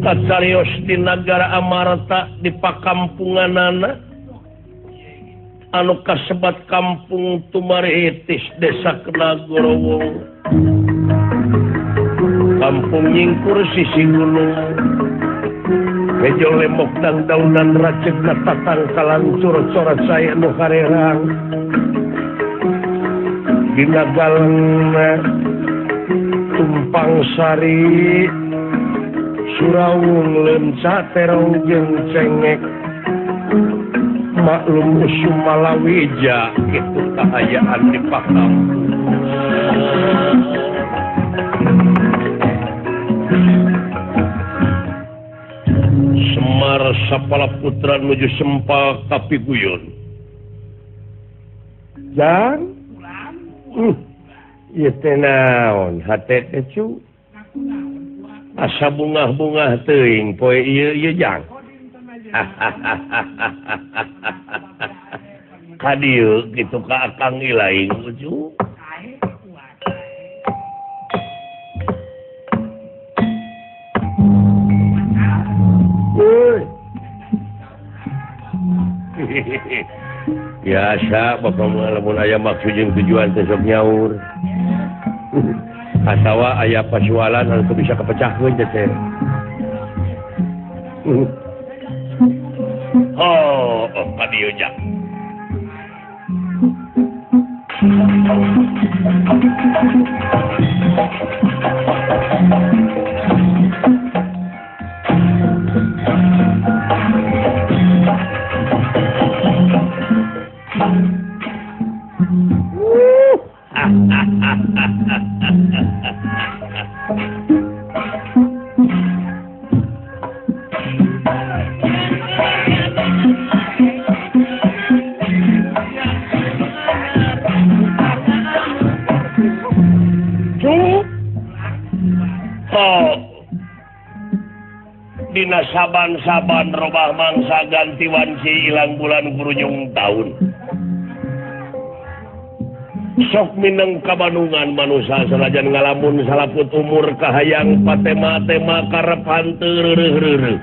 Kacarios di nagara Amarta di pakampunganana anu kasebat kampung Tumaritis desa Kenagorowong kampung nyingkur sisi gunung bejo lemok dang daunan racek katatang kalancur corat saya nu karerang dina galengna tumpang sari surawung lenca terong jeung cengek maklum usum malawija kitu kahayaan di pakampung. Semar sapala putra nuju sempal kapiguyon. Jang? Ieu teh naon hate teh cu? Asa bungah-bungah teuing poe ieu ieu jang. Ka dieu kitu ka Akang Ilaing cu. Biasa bapak mah lamun aya maksud jeung tujuan teh sok nyaur. Atawa aya pasualan anu bisa kepecahkeun teh. Oh, oh ka dieu jang. Dina saban-saban robah mangsa ganti wanci ilang bulan gurujung taun. Sok mineng kabanungan manusia sanajan ngalamun salaput umur kahayang patema-tema karep hanteu reureuh-reureuh.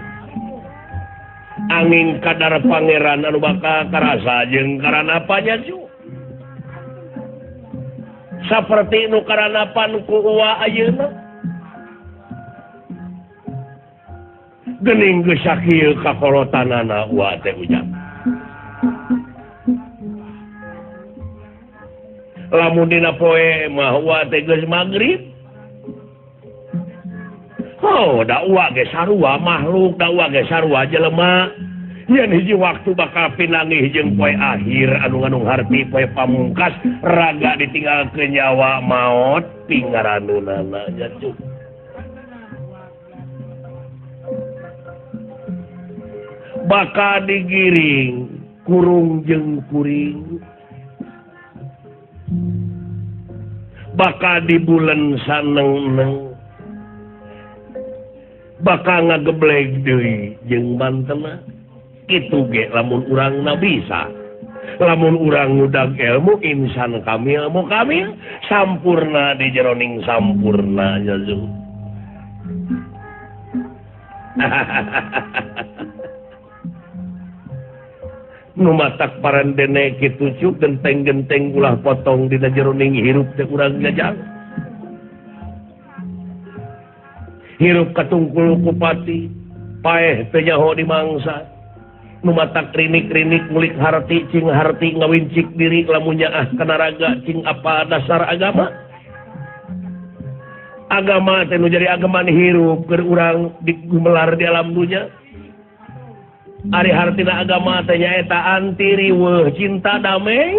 Angin kadar pangeran anu bakal karasa jeung karanapanya cu. Saperti nu karanapan ku uwa ayeuna. Gening geus sakieu kakolotanana uwa teh ujang. Lamun dina poe mah uwa teh geus magrib. Oh, da uwa ge sarua makhluk, da uwa ge sarua jelema. Yen hiji waktu bakal pinanggih jeung poe akhir anu ngandung harti poe pamungkas raga ditinggalkeun nyawa maot pingaraneunana nya cu. Bakal digiring kurung jeung kuring bakal dibulen saneng-neng bakal ngagebleg deui jeung bantena kitu ge lamun urangna bisa lamun urang ngudag ilmu insan kamil mu kamil sampurna di jeroning sampurna nya zu. Nu matak parandene kitu cu genteng-genteng ulah potong dina jeroning hirup teh urang jajang. Hirup katungkul kupati, paeh teu nyaho di mangsa. Nu matak rinik-rinik ngulik harti cing harti ngawincik diri lamun nyaah kana raga cing apa dasar agama. Agama teh nu jadi agaman hirup keur urang digumelar di alam dunya. Ari hartina agama teh nyaeta anti riweuh cinta damai.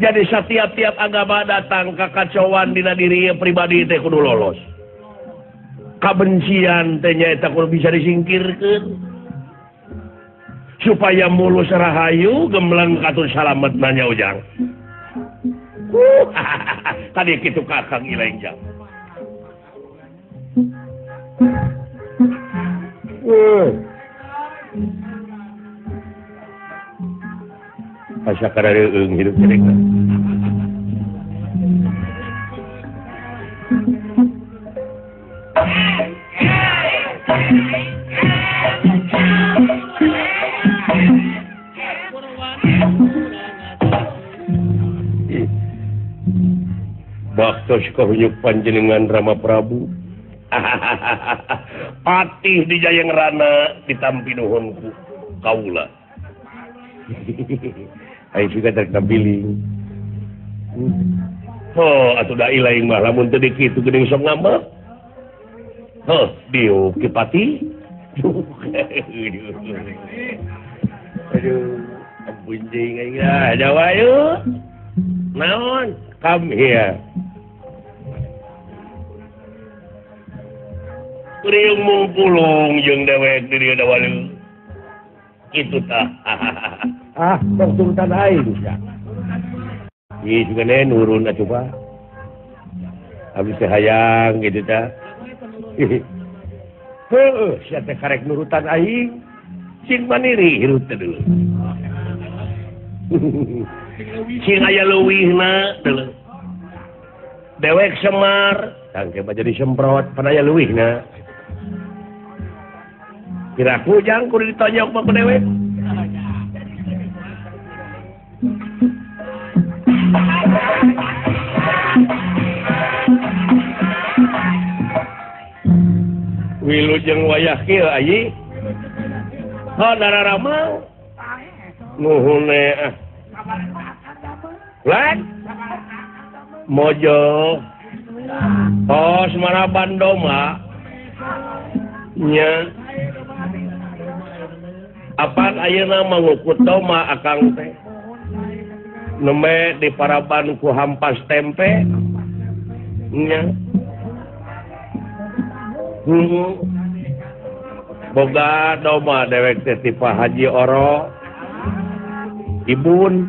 Jadi setiap-tiap agama datang kakacauan dina diri pribadi teh kudu lolos. Kabencian teh nyaeta kudu bisa disingkirkeun. Supaya mulus rahayu gemleng katur salamet nanya ujang. Tadi kitu ka Akang Ilaing jang. Asa karareueung hidup cerita. Baktos kahunyuk panjenengan Rama Prabu. Patih di Jayeng Rana ditampi nuhunku kaula. Aing juga rek tampiling. Oh, atuh da ilaing mah lamun teu dikitu geuning sok ngambek. Heuh, diuk Ki Patih. Aduh, ampun jeung aing lah, Jawa yeuh. Naon? Come here. Riung mungpulung jeung dewek di dieu dawalu. Kitu tah. Ah, tong turutan aing sia. Ieu juga ne nurun atuh Pak. Abdi teh hayang kitu tah. Heuh, sia teh karek nurutan aing. Cing maniri hirup teh dulu. Cing aya leuwihna dulu. Dewek Semar, tangke mah jadi semprot pan aya leuwihna. Kiraku jang kudu ditonyok mah ku dewek. Wilujeng wayah kieu ayi. Oh dararama. Nuhun ah. Lan Mojo. Oh Semaraban Doma. Nya. Apan ayeuna mangukut doma akang teh. Neme di paraban ku hampas tempe. Nya. Boga doma dewek teh ti Pak Haji Oro. Ibun.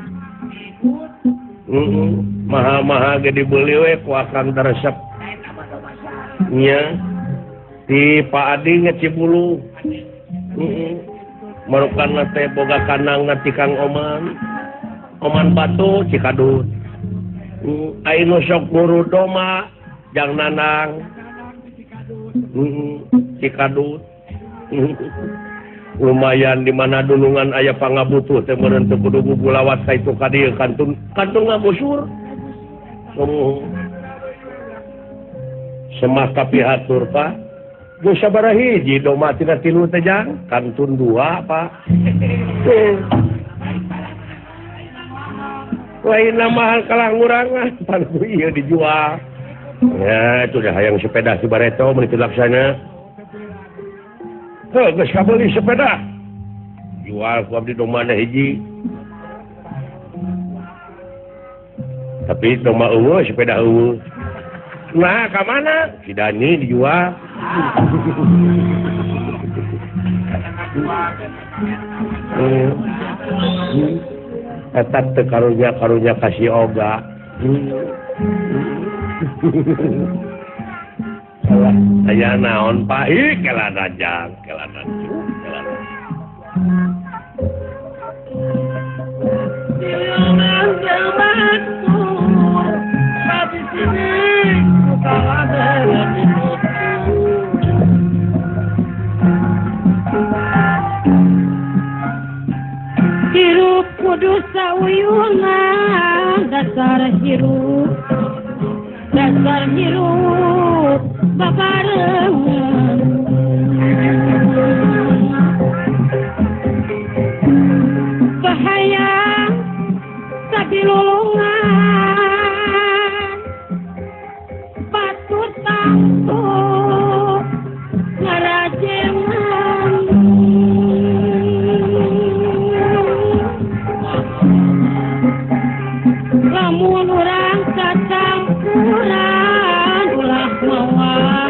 Maha-maha ge dibeli we ku akang teresep. Nya. Ti Pak Adi ngecibulu. Marukanna teh boga kanang ti Kang Oman. Oman Batu Cikadut. Ainu sok guru doma jang nanang. Cikadut. Lumayan di mana dunungan aya pangabutuh teh meureun teu kudu gugulawat ka itu ka dieu kantun kantun ngagusur. Semah kapihatur Pak. Geus sabaraha hiji doma tina tilu teh jang kantun dua Pak. Lain mahal kalah ngurangan pan ku ieu dijual. Ya itu dah hayang sepeda si Bareto mun dilaksana. Heuh geus kabeuli sepeda. Jual ku abdi domana hiji. Tapi doma eueuh sepeda eueuh. Nah, ka mana? Si Dani dijual. Eta teu karunya-karunya kasih oga. Salah, aya naon Pak? Ih, kelana jang, kelana cu, kelana. Hirup kudu sauyungan dasar hirup babarengan bahaya sabilulungan batur tangtu ngarajengan lamun urang kacampuran ulah mawa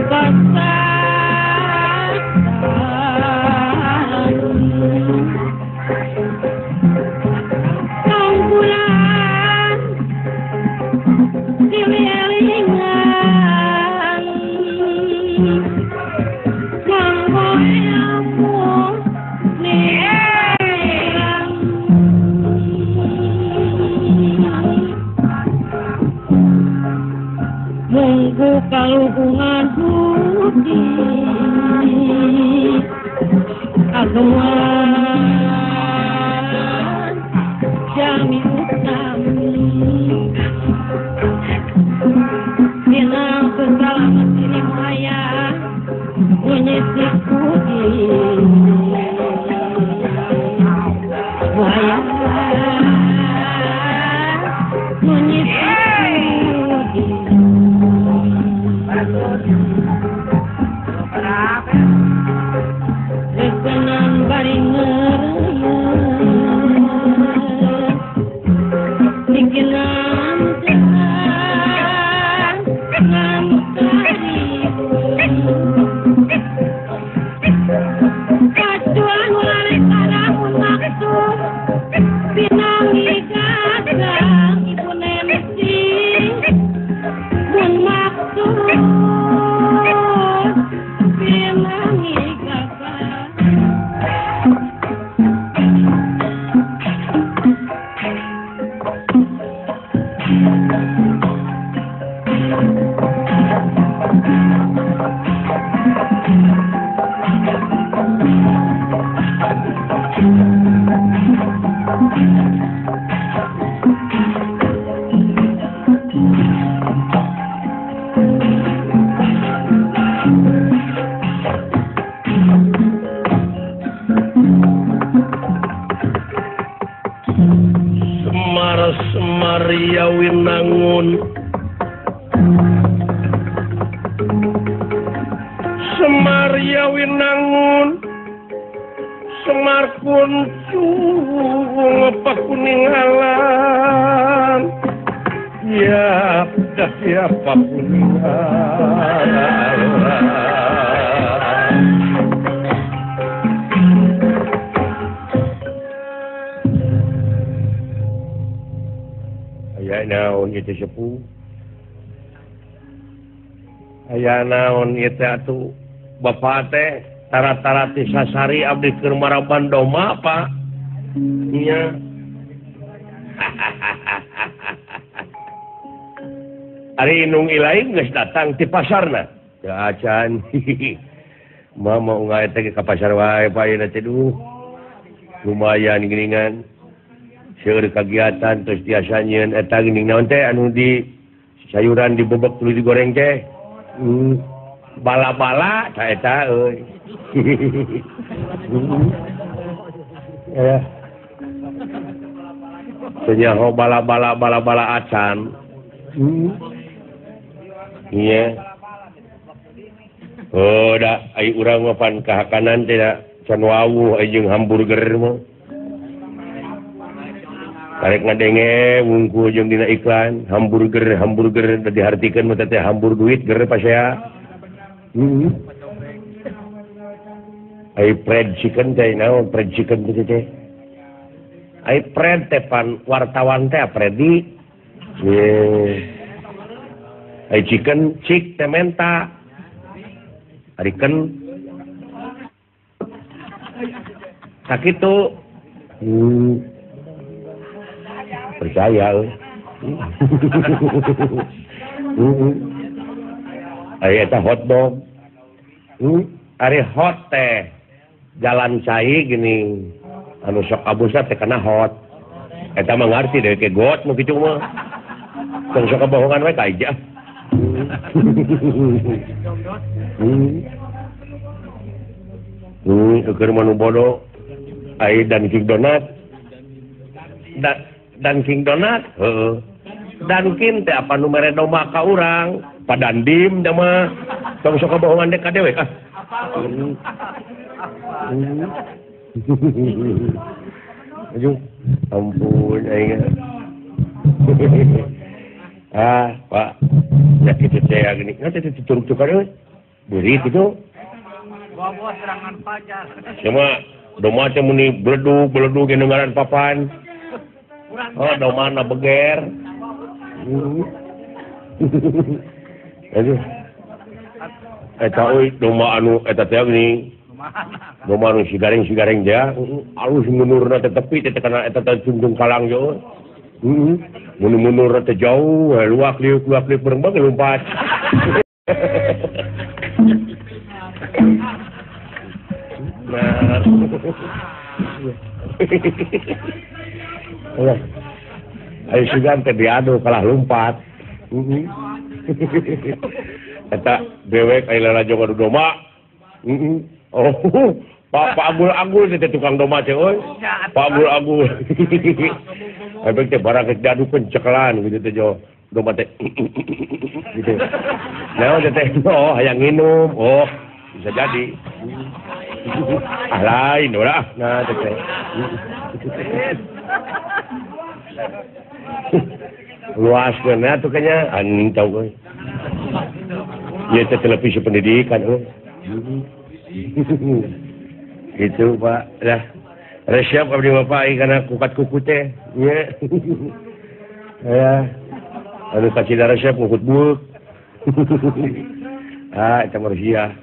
kasaran kaunggulan dielingan nganggo ilmu nirang munggu kaluhungan budi ageman jami utami. Salamat diri maya nyisik putih Maya nyisik putih Rekenan bari ngereuyeuh Dikenang Kacuan ulare karamun maksud Pinangi gagang ibu Nemsi Mun maksud Pinangi gagang Semar Maria Winangun Semaria Winangun Semar kuncung pakuningalan ya dah siapa kuningalan. Aya naon ieu teh sepuh, aya naon ieu teh atuh bapak teh tara-tara ti sasari abdi keur maraban doma Pak nya. Ari Inung Ilaing geus datang ti pasarna teu acan. Mama unggal teh ka pasar wae Pak ayeuna teh duh lumayan geuningan seueur kagiatan terus biasa nyieun eta geuning naon teh anu di sayuran dibebek tuluy digoreng teh. Bala-bala ta eta euy. Ya. Teu nyaho bala-bala bala-bala acan. Iya. Oh da ai urang mah pan kahakanan teh da can wawuh jeung hamburger mah. Karek ngadenge wungkul jeung dina iklan hamburger hamburger da dihartikeun mah teh hambur duit ger pasea. Ai fried chicken teh naon fried chicken teh teh. Ai fried teh pan wartawan teh Freddy. Ye. Ai chicken cik teh menta. Ari ken sakitu. Percaya. Ari eta hotdog. Ari hot teh jalan cai gini anu sok abusna teh kana hot. Eta mah ngarti deui ke got nu kitu mah. Tong sok kabohongan we ka aja. Keur mah nu bodoh. Ai dan King Donat. Dan King Donat, heeh. Dunkin teh apa nu mere doma ka urang? Padandim da mah. Tong sok kabohongan dek ka dewek ah. Aduh, ampun aing. Ah, Pak. Ya kitu teh gini. Nah teh turuk-tukan euy. Beurit kitu. Bawa serangan fajar. Cuma doma teh muni beledug-beledug ge ngaran papan. Oh, domana beger. Aduh. Eta euy doma anu eta teh gini. Doma anu si garing-si garing teh alus munurna teh tepi teh kana eta teh cundung kalang jauh. Mundur-mundur teh jauh, luak liuk berembang lompat. Nah. Ayo sugan teh diadu kalah lompat. Eta dewek aya lalajo ngadu domba. Oh, Pak Agul-agul teh tukang domba teh euy. Pak Agul-agul. Ebek teh barang geus diadukeun cekelan gitu teh jo. Domba teh gitu. Naon teh oh hayang nginum. Oh, bisa jadi. Ah lain ulah nah teh. Luas geuna tuh kayaknya anjing tau euy. Ieu teh televisi pendidikan euy. Gitu Pak. Lah resep abdi Bapak ieu kana kukat kuku teh nya. Ya. Anu kacida resep ngukut buuk. Ah eta mah sia.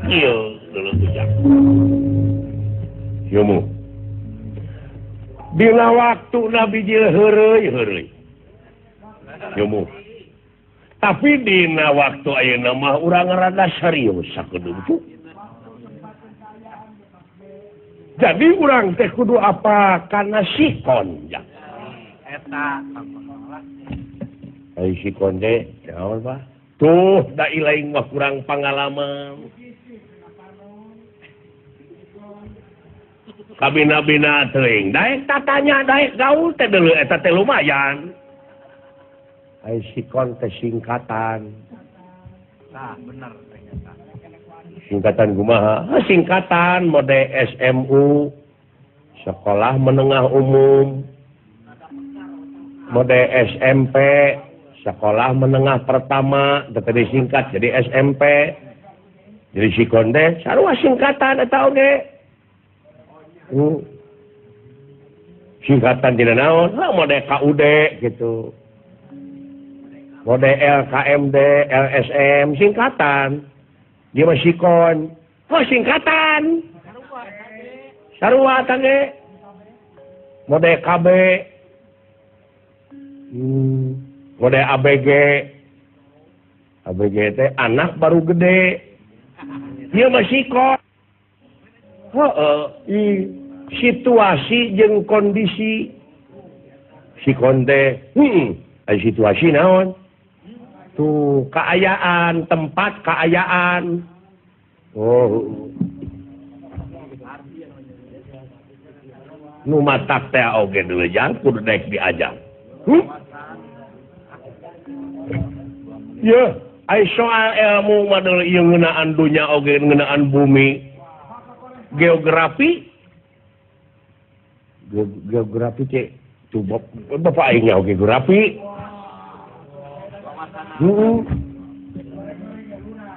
Ieu dulu ujang. Ieu mu. Dina waktu Nabi jil heureuy heureuy. Ieu mu. Tapi dina waktu ayeuna mah urang rada serius sakedeung. Jadi urang teh kudu apa kana sikon ja. Eta ai sikon teh naon Pak? Tuh da ilaing mah kurang pangalaman. Kabina-bina teuing daek tatanya daek gaul teh deuleu eta teh lumayan. Ai sikon teh singkatan. Nah, bener ternyata. Singkatan kumaha? Singkatan mode SMU, Sekolah Menengah Umum. Mode SMP, Sekolah Menengah Pertama, teh disingkat jadi SMP. Jadi sikon teh sarua singkatan eta oge. Singkatan tina naon? Mode KUD gitu. Mode LKMD, LSM, singkatan. Dia mah sikon. Oh, singkatan. Sarua tangge. Mode KB. Mode ABG. ABG teh anak baru gede. Dia mah sikon. Heeh, situasi jeung kondisi. Sikon teh, situasi naon? Tuh keayaan, tempat keayaan. Oh. Nu matak teh oge deuleu jang kudu daek diajang. Yeuh, ai soal ilmu mah deuleu ieu ngeunaan dunya oge ngeunaan bumi. Geografi. Geografi teh tuh bapak aing nya oge geografi.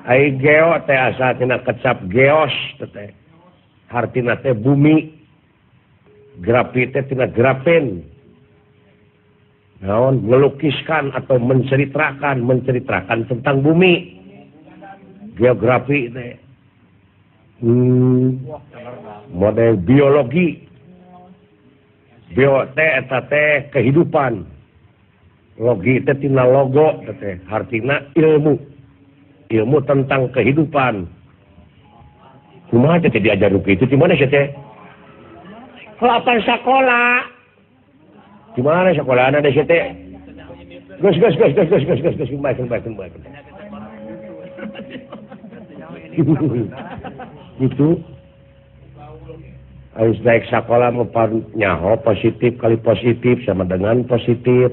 Ai geo teh asa tina kecap geos teh. Hartina teh bumi. Grafi teh tina grafen. Naon melukiskan atau menceritakan, menceritakan tentang bumi. Geografi teh. Model biologi. Bio teh eta teh kehidupan. Logi teh tina logo teh hartina ilmu. Ilmu tentang kehidupan. Kumaha teh diajar nu kitu di mana sia teh? Lapan sakola. Di mana sakolana teh sia teh? Geus geus geus geus geus geus geus baik baik baik. Gitu. Harus naik sekolah nyaho positif kali positif sama dengan positif.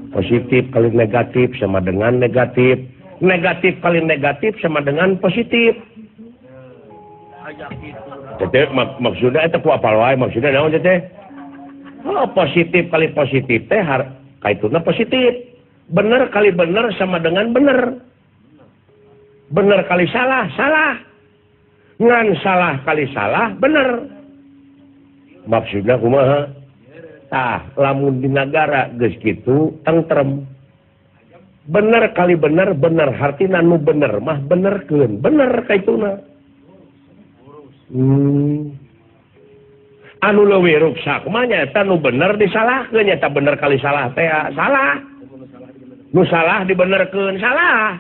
Positif kali negatif sama dengan negatif. Negatif kali negatif sama dengan positif. Teteh maksudnya itu ku apal wae maksudnya naon teteh? Oh, positif kali positif teh kaituna positif. Bener kali bener sama dengan bener. Bener kali salah, salah. Ngan salah kali salah, bener. Maksudnya kumaha? Tah, lamun di nagara geus kitu tentrem. Bener kali bener, bener hartina nu bener mah benerkeun, bener kaituna. Anu leuwih ruksak mah nyaeta nu bener disalahkeun, nyaeta bener kali salah teh salah. Nu salah dibenerkeun, salah.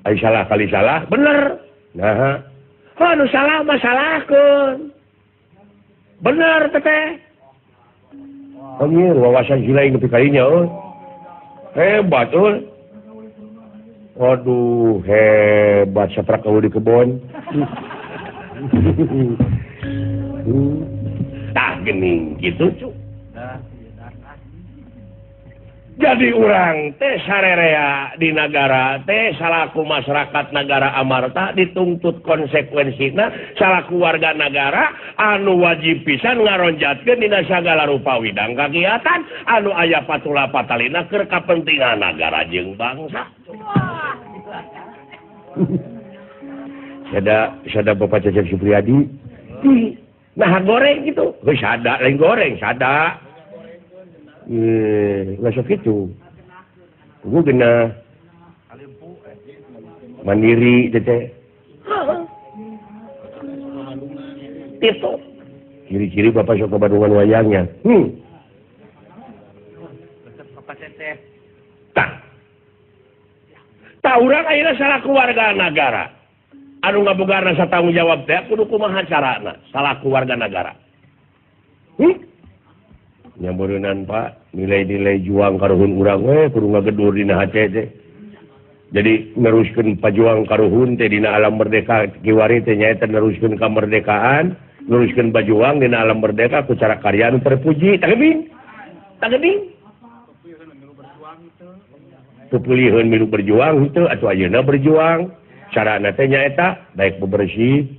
Ai salah kali salah bener. Nah, anu salah mah salahkeun. Bener teteh. Anjir wawasan si lain nepi ka dinya euy. Hebat euy. Aduh hebat saprak eueuh di kebon. Tah geuning kitu cu. Jadi urang teh sarerea di nagara teh salaku masyarakat nagara Amarta dituntut konsekuensina salaku warga nagara anu wajib pisan ngaronjatkeun dina sagala rupa widang kagiatan anu aya patula patalina keur kapentingan nagara jeung bangsa. Sada Bapak Cecep Supriyadi. Nah goreng gitu. Geus sada lain goreng, sada. Nggak sok itu. Gue kena mandiri tete. Itu ciri-ciri bapak sok kebandungan wayangnya. Tak. Tak urang ayeuna salaku warga nagara. Anu ngaboga rasa tanggung jawab teh kudu kumaha carana salaku warga nagara. Nyamburunan Pak, nilai-nilai juang karuhun urang we kudu ngagedur dina hate teh. Jadi neruskeun pajuang karuhun teh dina alam merdeka kiwari teh nyaeta neruskeun kamerdekaan, neruskeun pajuang dina alam merdeka ku cara karya anu terpuji. Tageding. Tageding. Pupulihkeun milu berjuang henteu atuh ayeuna berjuang. Carana teh nyaeta baik bebersih.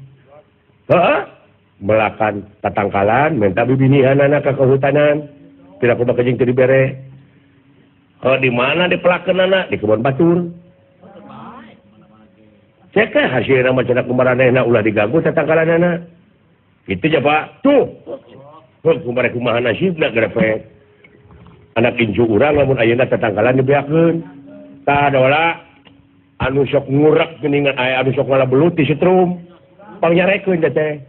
Heeh. Melakan tatangkalan minta bibinihanana ka kehutanan tidak kumaha jeung teu dibere. Oh di mana dipelakeunana di kebon batur. Cek teh hasilna mah cenah kumaranehna ulah diganggu tatangkalanana. Kitu ja Pak. Tuh. Heuh kumaha kumaha nasibna grepek. Anak incu urang lamun ayeuna tatangkalan dibeakeun. Tah dola anu sok ngurek geuningan aya anu sok ngala belut di setrum. Pangnyarekeun teh.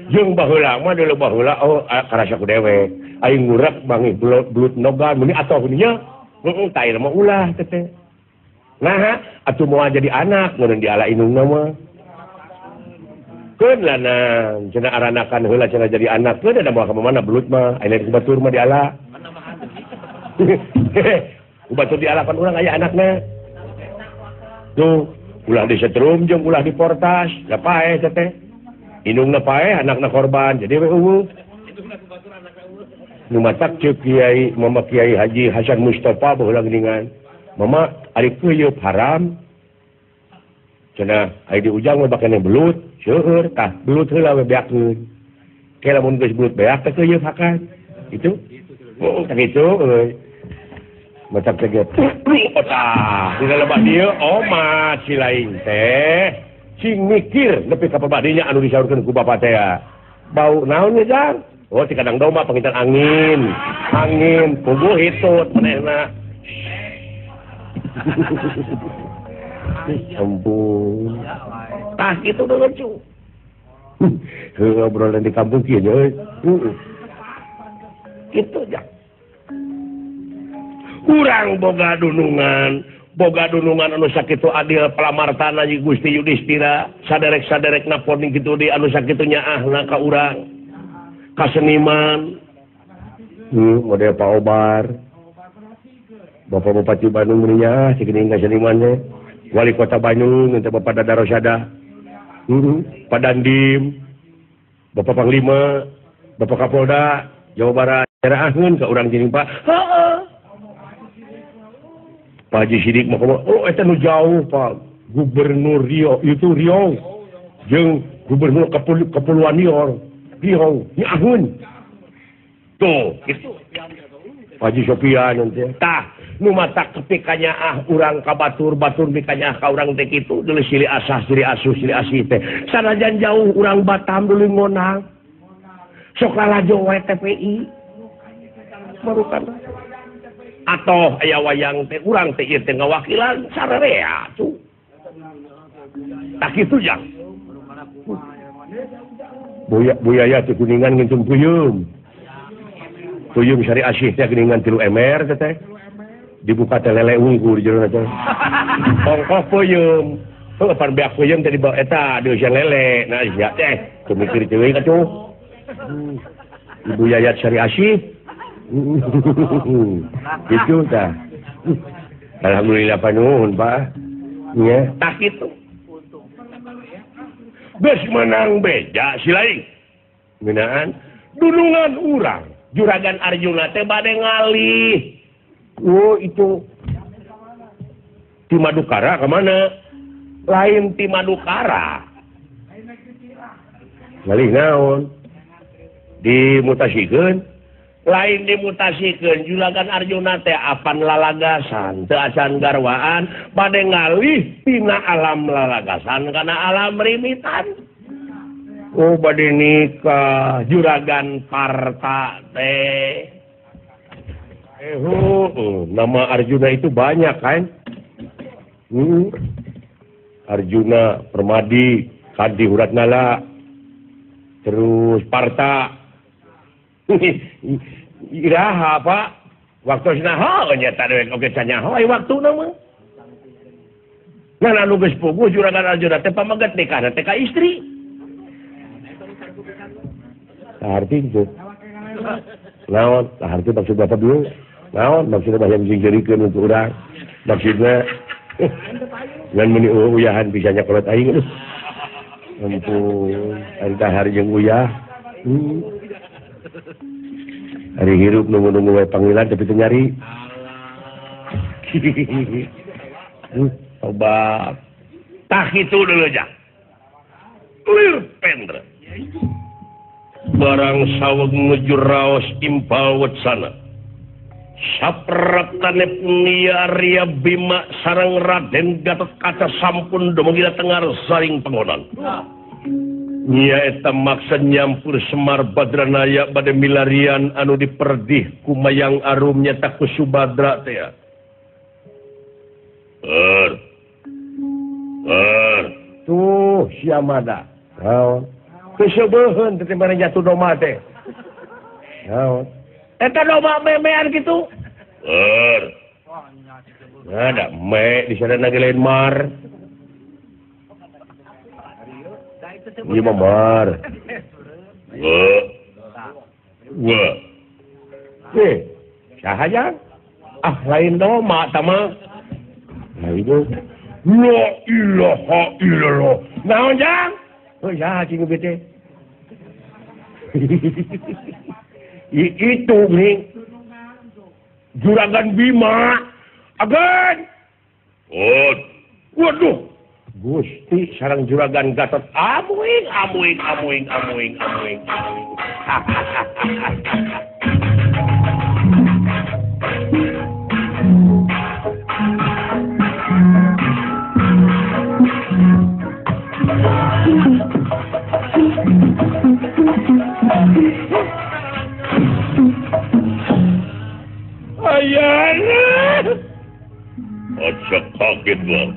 Jeung baheula mah deuleu baheula oh karasa ku dewek. Aing ngurek bangih belut nogan meuni atoh nya. Heeh tah ieu mah ulah teh teh. Naha atuh moal jadi anak mun diala indungna mah. Keun lah nang cenah aranakan heula cenah jadi anak keun da moal ka mana belut mah ayeuna di batur mah diala. Ku batur diala pan urang aya anakna. Tuh ulah disetrum jeung ulah diportas, da paeh teh teh. Indungna paeh anakna korban jadi we eueuh. Nu matak ceuk Kiai Mama Kiai Haji Hasan Mustafa baheula geuningan. Mama ari keuyeup haram. Cenah ari di ujang mah bakene belut, seueur tah belut heula we beakeun. Ke lamun geus belut beak teh keuyeup hakan. Itu? Oh, tah kitu euy. Matak teh ge. Tah, dina lebah dieu omat si lain teh. Cing mikir nepi ka pabadinya anu disaurkeun ku bapa teh. Bau naon nya Jang? Oh ti kadang domba panginten angin. Angin puguh hitut manehna. Ampun. Tah kitu lucu. Heuh obrolan di kampung kieu nya euy. Kitu Jang. Urang boga dunungan. Boga dunungan anu sakitu adil palamartana Gusti Yudhistira saderek-saderek napon kitu di anu sakitu nyaahna ka urang ka seniman model Pak Obar Bapak Bupati Bandung meuni nyaah cik ka seniman teh Wali Kota Bandung teh Bapak Dada Rosada Pak Dandim Bapak Panglima Bapak Kapolda Jawa Barat nyaraahkeun ka urang jeung Pak heeh Pak Haji Sidik mah oh eta nu jauh Pak Gubernur Riau itu Riau jeung Gubernur Kepulauan Riau Riau nyaahun tuh gitu Pak Haji Sopian teh tah nu matak kepi kanyaah urang ka batur batur mikanyaah ka urang teh kitu deuleu silih asah silih asuh silih asih teh sanajan jauh urang Batam deuleu ngonang sok lalajo wae TPI barukan atau aya wayang teh urang teh ieu teh ngawakilan sararea tuh tak kitu jang Buyaya teh kuningan ngincung puyung puyung sari asih teh geuningan 3 ember teh teh dibuka teh lele unggul di jero teh ongkoh puyung heuh pan beak puyung teh dibawa eta deusian lele nah sia teh teu mikir teuing atuh Ibu Yayat Sari Asih. Gitu tah. Alhamdulillah panuhun Pak. Nya tak kitu. Geus menang beja si lain. Ngeunaan dunungan urang Juragan Arjuna teh bade ngalih. Oh itu ti Madukara ka mana? Lain ti Madukara. Ngalih naon? Dimutasikeun. Lain dimutasikeun Juragan Arjuna teh apan lalagasan, teu acan garwaan, bade ngalih tina alam lalagasan kana alam rimitan. Oh bade nikah Juragan Parta teh. Nama Arjuna itu banyak kan? Arjuna, Permadi, Kadi Huratnala, terus Parta. Iraha Pak, waktu naha nya tadi oge canyaho aya waktuna mah. Nah anu geus puguh Juragan Arjuna teh pameget nikahna teh ka istri. Arti itu. Naon, arti maksud bapak dulu. Naon maksudna bahaya jeung jerikeun untuk urang. Maksudna ngan meuni uyahan bisanya kolot aing. Ampun, ari dahar jeung uyah. Hari hirup nunggu-nunggu wae panggilan tapi teu nyari. Tobat. Tah kitu dulu ja. Lir pendra. Barang saweg nuju raos impal wetsana. Sapratane Nia Arya Bima sareng Raden Gatotkaca sampun dumugi tengar saring pengonan. Nya eta maksa nyampur Semar Badranaya bade milarian anu diperdih ku Mayang Arum nyata ku Subadra teh. Er. Er. Tuh siamada. Naon? Keuseubeun teh mane jatuh doma teh. Naon? Eta doma memean kitu. Er. Ada me di sana lagi lain mar. Iya mamar. Wah. Wah. Eh, saha jang? Ah, lain doma tama. Nah itu. La ilaha illallah. Naon jang? Oh, saha cing bete. Itu nih. Juragan Bima. Agan. Oh, waduh. Gusti sareng Juragan Gatot amuing amuing amuing amuing amuing amuing. Ayana. Aja kaget bang.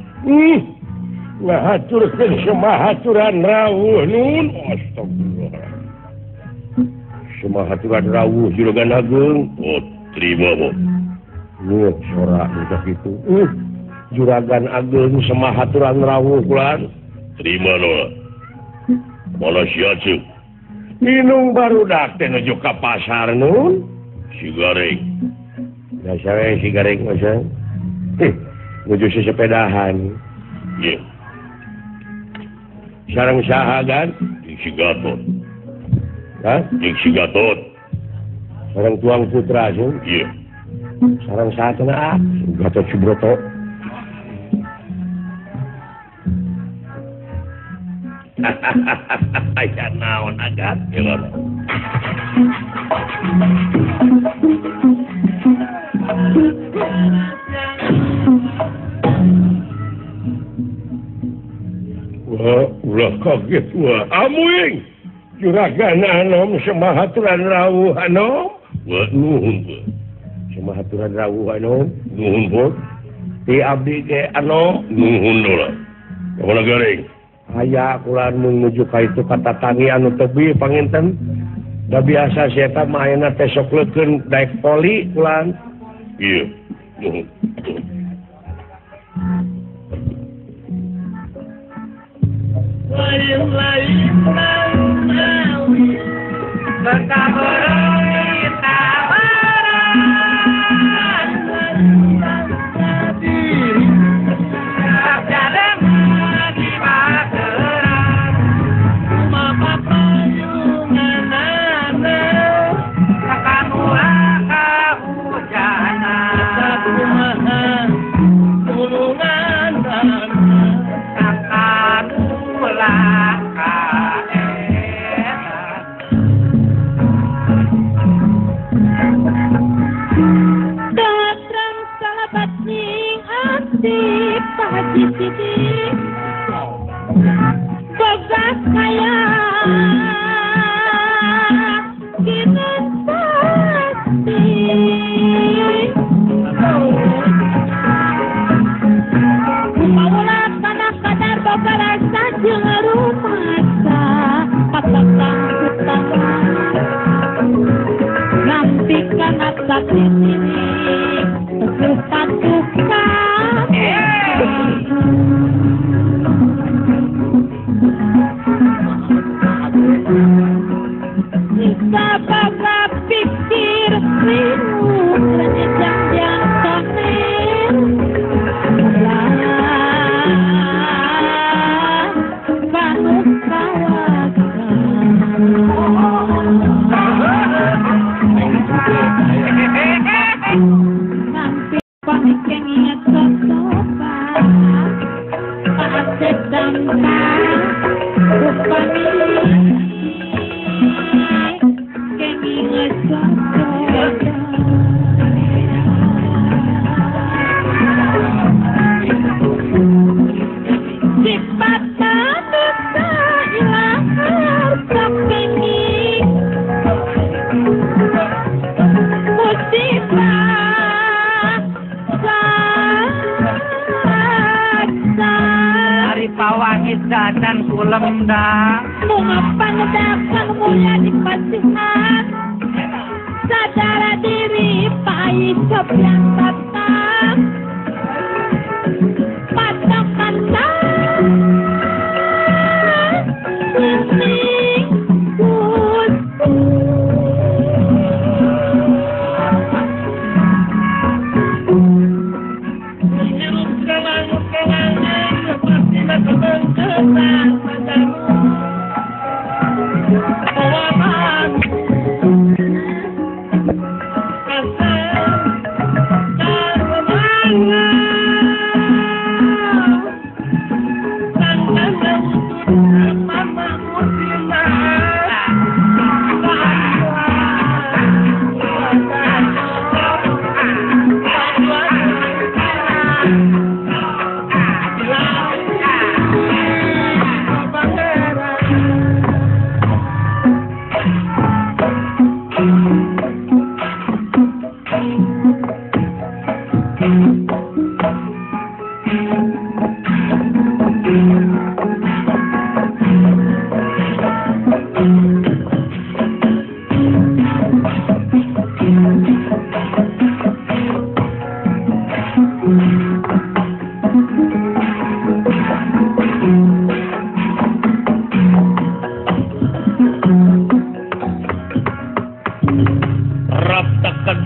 Ngahaturkeun semahaturan rawuh nun. Astagfirullah. Semahaturan rawuh Juragan Agung. Oh, terima bo. Nuh sorak udah kitu. Juragan Agung semahaturan rawuh kulan. Terima nola. Mana sia ceuk? Minum barudak teh nuju ka pasar nun. Si gareng. Biasa we si gareng mah. Nuju sesepedahan. Iya. Sareng saha gan? Jeung si Gatot. Hah? Jeung si Gatot. Sareng Tuang Putra sih? Iya. Sareng saha cenah ah? Gatot Subroto. Aya naon agat? Ya wah, ulah kaget wah. Amuing Juragan anom semahaturan rawuh anom. Wah, nuhun bu. Semahaturan rawuh anom. Nuhun bu. Ti abdi ge anom. Nuhun dola. Kamana garing? Aya kulan menuju ka itu kata tangi anu tebih panginten. Da biasa si eta mah ayeuna teh sok leukeun daek poli kulan. Iya. Nuhun. Lain-lain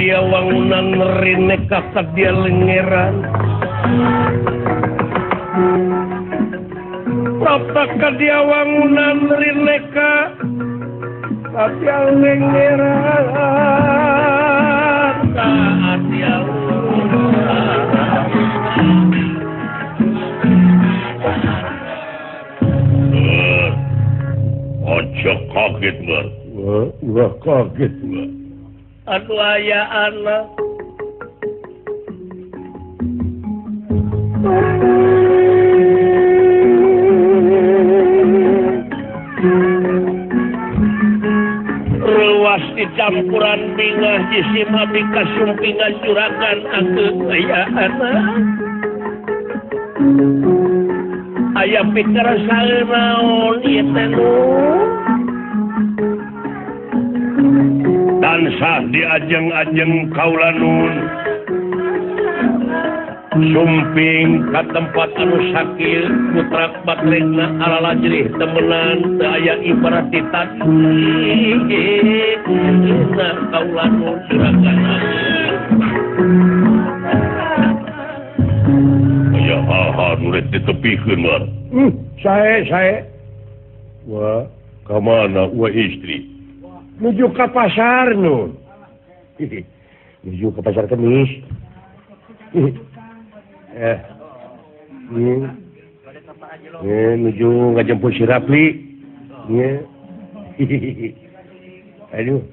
Dia wangunan rineka dia lengeran prapta dia wangunan rineka dia lengeran dia ojo kaget bar wah kaget bar. Aduh aya anak ruas dicampuran bingah jisim abdi kasumpingan juragan aku aya anak aya pikir sae naon ieu teh tansah diajeng-ajeng kaulanun Sumping ka tempat anu sakit putrak baterena ala lajrih temenan teu aya ibarat ditadi na kaula nu juragan. Aya haha nu rek ditepikeun mah. Sae. Wah, ka mana wa istri? Nuju ka pasar nun. Nuju ka pasar Kemis. Nuju ngajemput si Rapli. Aduh.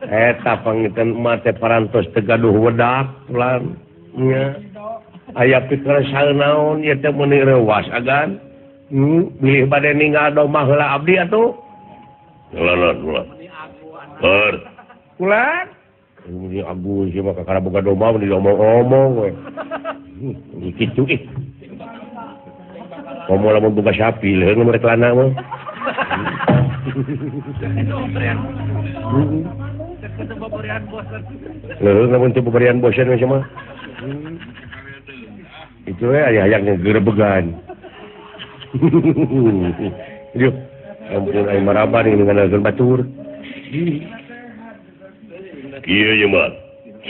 Eta pangitan emak teh parantos teu gaduh wedak pulang. Nya. Aya pikir naon ieu teh meuni reuwas agan. Bilih bade ninggal domah heula abdi atuh. Ulah ulah. Eur. Ulah. Ini abu sih mah kakara boga domba mah diomong-omong we. Kitu ih. Komo lamun boga sapi leuheung mun rek lana mah. Leuheung lamun teu boborian bosen we mah. Itu we aya hayang gerebegan. Aduh, ampun aing maraban ini nganalkeun batur. Kieu ye mah.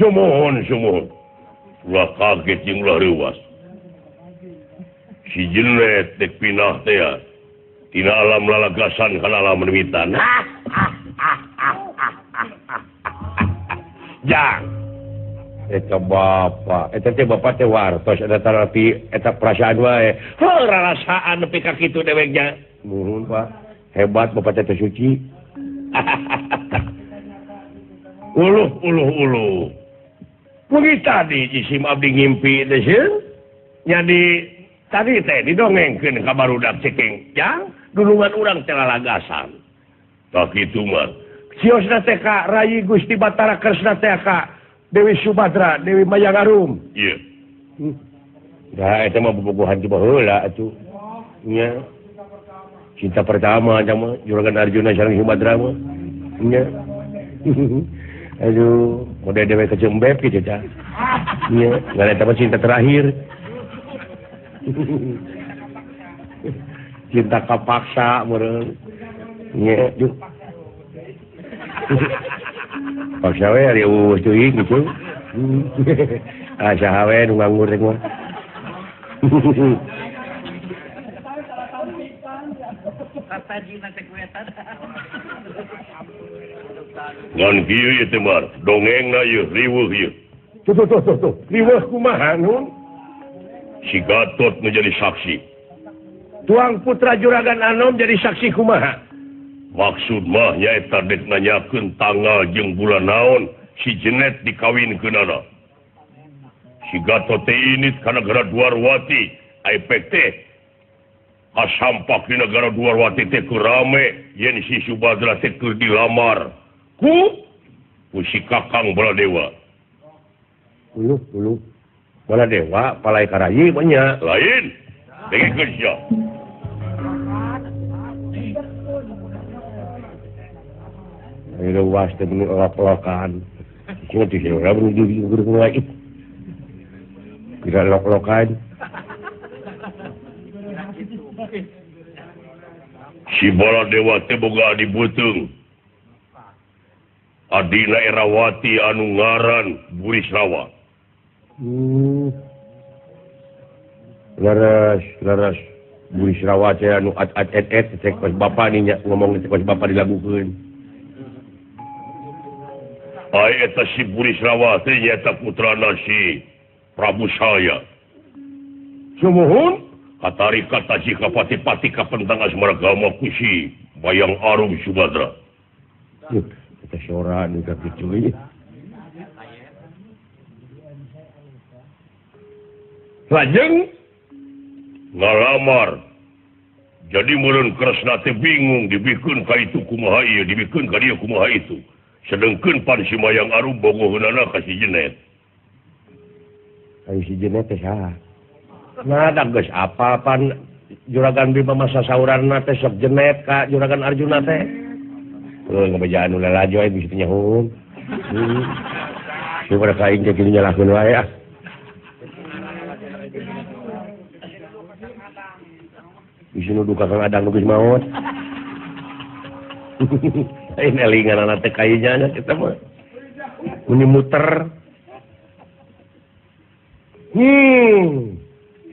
Sumuhun sumuhun. Ulah kaget jeung ulah reuwas. Si jenet dek pinah teh ya. Tina alam lalagasan kana alam remitan. Jang. Eta bapak, eta teh bapak teh wartos eta terapi eta perasaan wae. Heuh rarasaan nepi ka kitu deweknya. Nuhun Pak. Hebat bapak teh suci. Uluh uluh uluh. Wengi tadi jisim abdi ngimpi teh sieun. Jadi tadi teh didongengkeun ka barudak cekeng. Jang, dulungan urang teh lalagasan. Tah kitu mah. Siosna teh ka Rayi Gusti Batara Kresna teh ka Dewi Subadra, Dewi Mayangarum. Iya. Dah eta mah bobogohan ti baheula atuh. Nya. Cinta pertama eta mah Juragan Arjuna sareng Subadra mah. Nya. Aduh, model dewe kecembeb gitu tah. Nya, ngan eta mah cinta terakhir. Cinta kapaksa meureun. Nya, duh. Paksa we ari eueuh teuing gitu. Ah saha we nu nganggur teh mah. Ngan kieu ieu teh mar, dongengna ieu riweuh ieu. Tuh tuh tuh tuh, riweuh kumaha nun? Si Gatot menjadi saksi. Tuang putra Juragan Anom jadi saksi kumaha? Maksud mah nyaeta dek nanyakeun tanggal jeung bulan naon si Jenet dikawinkeunana. Si Gatot teh init ka nagara Dwarwati, aipek teh kasampak di nagara Dwarwati teh keur rame yen si Subadra teh keur dilamar ku si Kakang Baladewa. Uluh uluh. Baladewa palai karayi mah nya. Lain. Dengekeun sia. Reuwas teh meuni lok-lokan. Cuma teh heula menuju guru wae. Kira lok-lokan. Si Baladewa teh boga adi beuteung. Adina Erawati anu ngaran Burisrawa. Laras, laras Burisrawa teh anu at at et et cek kos bapa nih nya ngomong cek kos bapa dilagukeun. Ai eta si Burisrawa teh nyaeta putrana si Prabu Salya. Sumuhun katari kataji kapati-pati kapentang asmara gama ku si Bayang Arum Subadra. Eta sora nu ka kitu ieu. Lajeng ngalamar. Jadi meureun Kresna teh bingung dibikeun ka itu kumaha ieu, dibikeun ka dieu kumaha itu. Sedengkeun pan si Mayang Arum bogoheunana ka si Jenet. Ai si Jenet teh saha? Nah, da geus apa pan Juragan Bima masa sauranna teh sok Jenet ka Juragan Arjuna teh. Heuh ngabejaan ulah laju aing bisa nyahoun. Daripada ka aing teh kieu nyalahkeun wae ah. Bisi nuduh ka Kang Adang nu geus maot. Lain elingan teh kainya kita mah. Muni muter.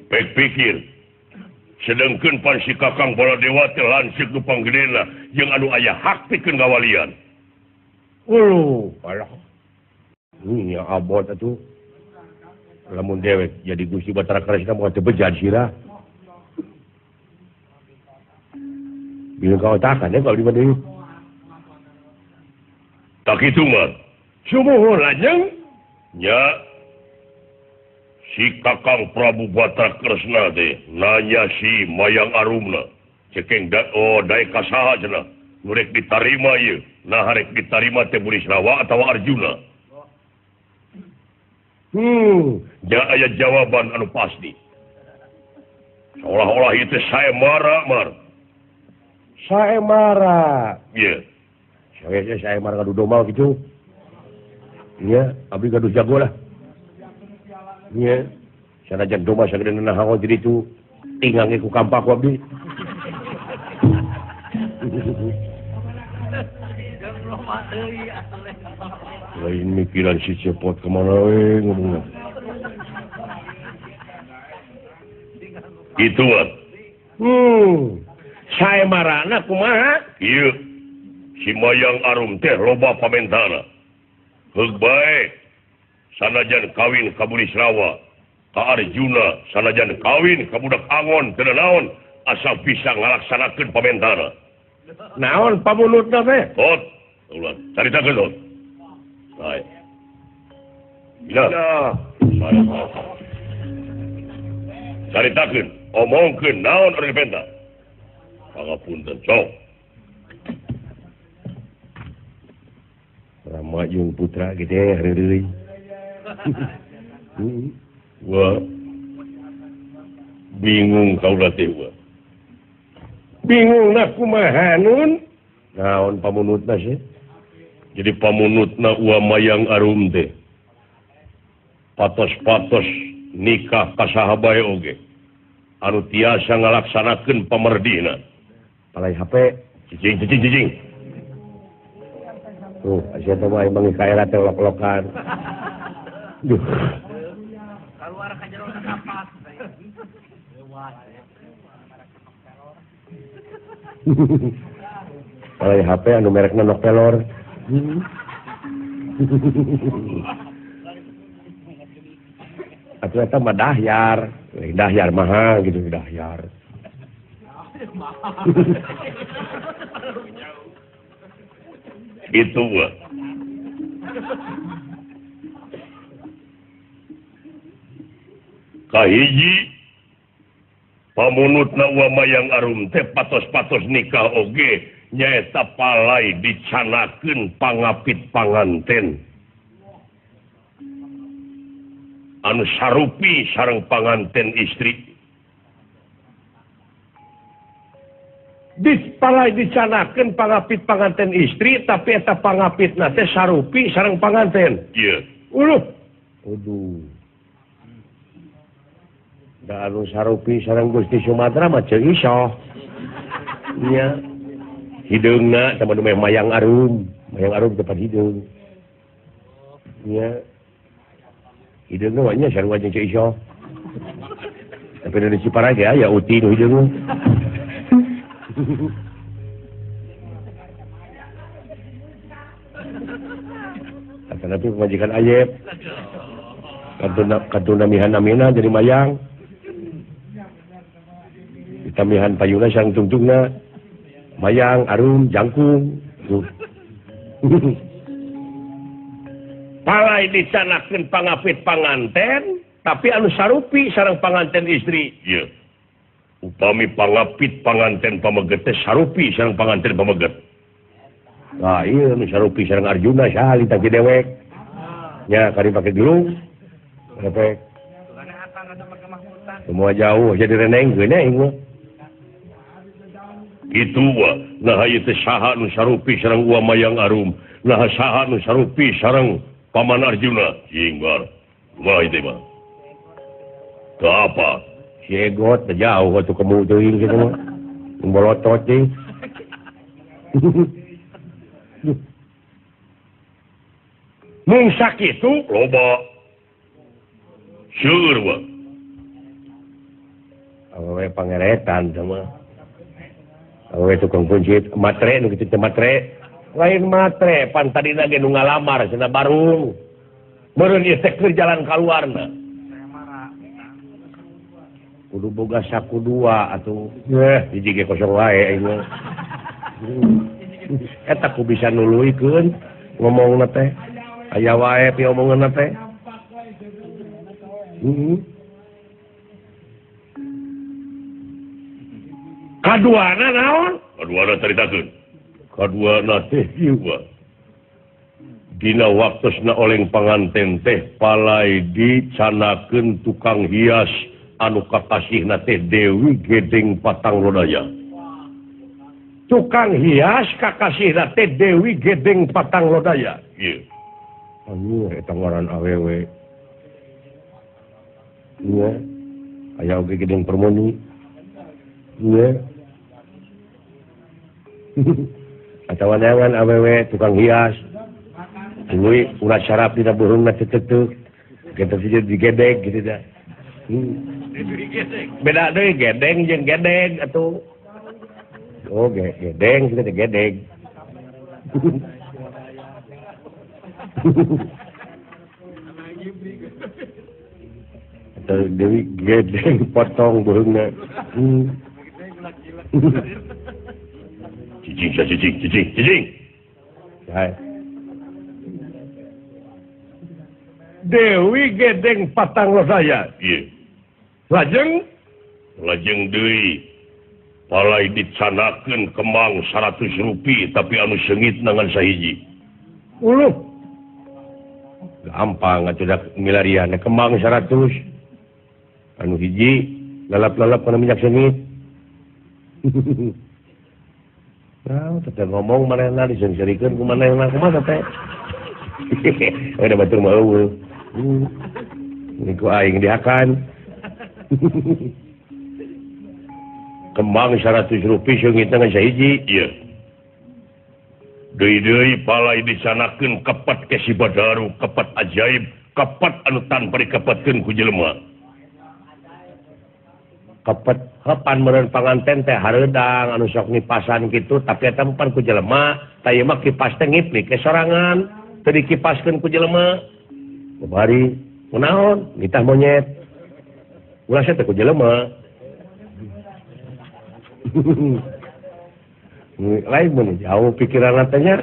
Pek pikir. Sedengkeun pan si Kakang Baladewa teh lanceuk nu panggedena jeung anu aya hak pikeun ngawalian. Uluh, alah. Nya abot atuh. Lamun dewek jadi Gusti Batara Kresna moal teu bejan sirah. Bingung ka otakan ya kalau di mana. Tak kitu mah. Sumuhun lajeng nya si Kakang Prabu Batara Kresna teh nanya si Mayang Arumna cekeng da oh daek ka saha cenah nu rek ditarima ieu nah rek ditarima teh Burisrawa atawa Arjuna. Ja aya jawaban anu pasti. Seolah-olah ieu teh sae mara mar. Sae mara. Ieu. Saya sae mara ngadu domba kitu. Nya abdi gaduh jago lah. Nya, sanajan domba sagede nahaon jadi itu tingange ku kampak ku abdi. Lain mikiran si Cepot kemana we ngomongna. Itu ah. Sae marana kumaha? Ieu si Mayang Arum teh loba pamentana. Heug bae. Sanajan kawin ka Burisrawa, ka Arjuna, sanajan kawin ka budak angon teu naon, asal bisa ngalaksanakeun pamentana. Naon pamunutna teh? Hot, ulah caritakeun hot. Sae. Ila. Sae. Caritakeun, omongkeun naon anu dipenta. Pangapunten, sok. Rama jeung putra gede heureuy. Wah, bingung kaula teh wah. Bingung nah kumaha nun? Naon pamunutna sih? Jadi pamunutna ua Mayang Arum teh. Patos-patos nikah ka saha bae oge. Anu tiasa ngalaksanakeun pamerdina. Palai HP, cicing cicing cicing. Tuh, sia teh mah emang ka era teh lok-lokan. Duh. Keluar ka jero kapas. Kalau HP anu merekna nok pelor. Atuh eta mah dahyar, dahyar mahal gitu dahyar. Itu wah. Kahiji pamunutna ua Mayang Arum teh patos-patos nikah oge nyaeta palai dicanakeun pangapit panganten anu sarupi sareng panganten istri. Palai dicanakeun pangapit panganten istri tapi eta pangapitna teh sarupi sareng panganten. Ieu. Uluh. Aduh. Da anu sarupi sareng Gusti Sumatera mah ceu iso. Nya. Hideungna sama nu Mayang Arum. Mayang Arum tepat hideung. Nya. Hideungna mah nya sarua jeung ceu iso. Tapi dari Ciparai ge aya uti nu hideung. Tapi pemajikan ayep. Kantuna mihan namina jadi mayang. Ditamihan payuna sang tungtungna. Mayang, arum, jangkung. Palai dicanakeun pangapit panganten, tapi anu sarupi sareng panganten istri. Ieu. Upami pangapit panganten pameget teh sarupi sareng panganten pameget. Nah, ieu anu sarupi sareng Arjuna saha lintang ti dewek. Nya kari pake gelung. Repek. Semua jauh jadi renengkeun nya ieu mah. Kitu wa, nah ieu teh saha nu sarupi sareng ua Mayang Arum, nah saha nu sarupi sareng Paman Arjuna. Jinggar. Kumaha ieu teh mah? Teu apa? Si egot jauh atuh kemu teuing kitu mah. Bolotot deui. Mung sakitu loba. Seueur wa. Awewe pangeretan teh mah. Awewe tukang kuncit matre nu kitu teh matre. Lain matre pan tadina ge nu ngalamar cenah barung. Meureun ieu teh keur jalan kaluarna. Kudu boga saku dua atuh. Hiji ge kosong wae aing mah. Eta ku bisa nuluykeun ngomongna teh. Aya wae pi omonganna teh. Kaduana naon? Kaduana caritakeun. Kaduana teh ieu dina waktosna oleng panganten teh palai dicanakeun tukang hias anu kakasihna teh Dewi Gedeng Patang Lodaya. Tukang hias kakasihna teh Dewi Gedeng Patang Lodaya. Ieu. Anu eta ngaran awewe. Nya. Aya oge Gedeng Permoni. Nya. Atawa neangan awewe tukang hias. Tuluy urat saraf dina beureungna teu-teu. Kita sih digedeg gitu dah. Beda deui gedeng jeung gedeg atuh. Oh, gedeng kita teh gedeg. Atau Dewi gedeng potong beureungna. Cicing, cicing, cicing, cicing. Hai. Dewi Gedeng Patang Lodaya. Ieu. Lajeng lajeng deui palai dicanakeun kembang 100 rupiah tapi anu seungit ngan sahiji. Uluh. Gampang atuh da milarian kembang 100. Anu hiji lalap-lalap kana minyak seungit. Nah, teteh ngomong manehna diseungseurikeun ku manehna kumaha teh. Ada batur mah eueuh. Ini ku aing dihakan. Kembang 100 rupiah seungitna ngan sahiji. Ieu. Deui-deui palai dicanakeun kepat ke si Badaru, kepat ajaib, kepat anu tanpa dikepatkeun ku jelema. Kepet hepan meureun panganten teh hareudang anu sok nipasan kitu tapi eta pan ku jelema, tah ieu mah kipas teh ngiplik ke sorangan, teu dikipaskeun ku jelema. Babari kunaon nitah monyet. Ulah teh ku jelema. Lain mun jauh pikiranna teh nya.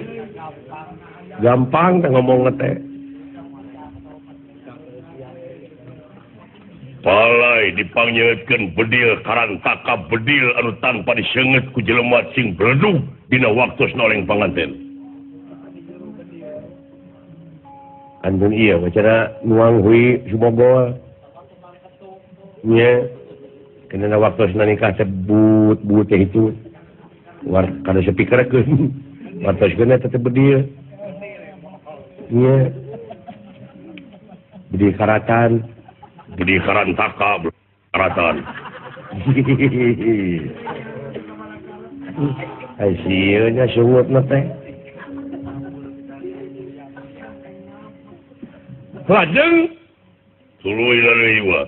Gampang teh ngomongna teh. Palai dipangnyeukeun bedil karantaka bedil anu tanpa diseungeut ku jelema sing bledug dina waktosna oleng panganten. Andun ieu wacara nuang hui Sumogol. Nya kena waktosna nikah teh but-but teh itu. War kada sepikeurkeun. Wartoskeun eta teh bedil. Nya bedil karatan. Jadi karantaka karatan. Ai sieun nya sungutna teh. Lajeng tuluy deui wa.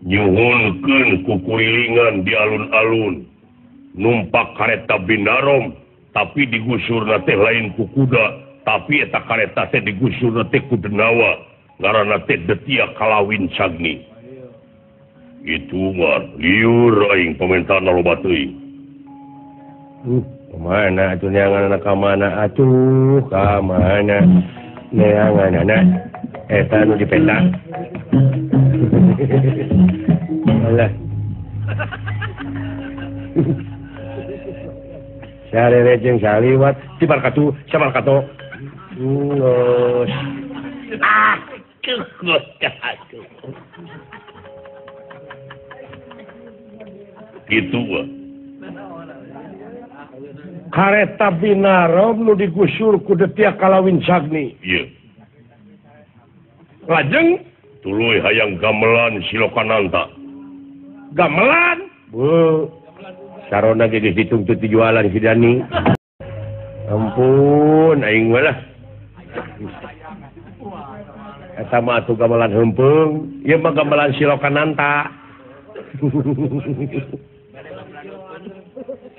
Nyuhunkeun kukurilingan di alun-alun. Numpak kareta Binarom tapi digusurna teh lain ku kuda, tapi eta kareta teh digusurna teh ku denawa. Ngaranna teh Detia Kalawin Cagni. Itu mah liur aing pamentaan loba teuing. Mana atuh neangan ka mana atuh ka mana neanganana eta anu dipeta. Alah. Sarere jeung saliwat tibar katu sabar kato. Geus. Ah. Gitu wa. Kareta Binarom nu digusur ku Detia Kalawin Cagni. Ieu. Lajeng tuluy hayang gamelan Silokananta. Gamelan? Beuh. Sarona ge geus dituntut dijualan si Dani. Ampun aing mah lah. Eta mah atuh gamelan heumpeng, ieu mah gamelan silokananta.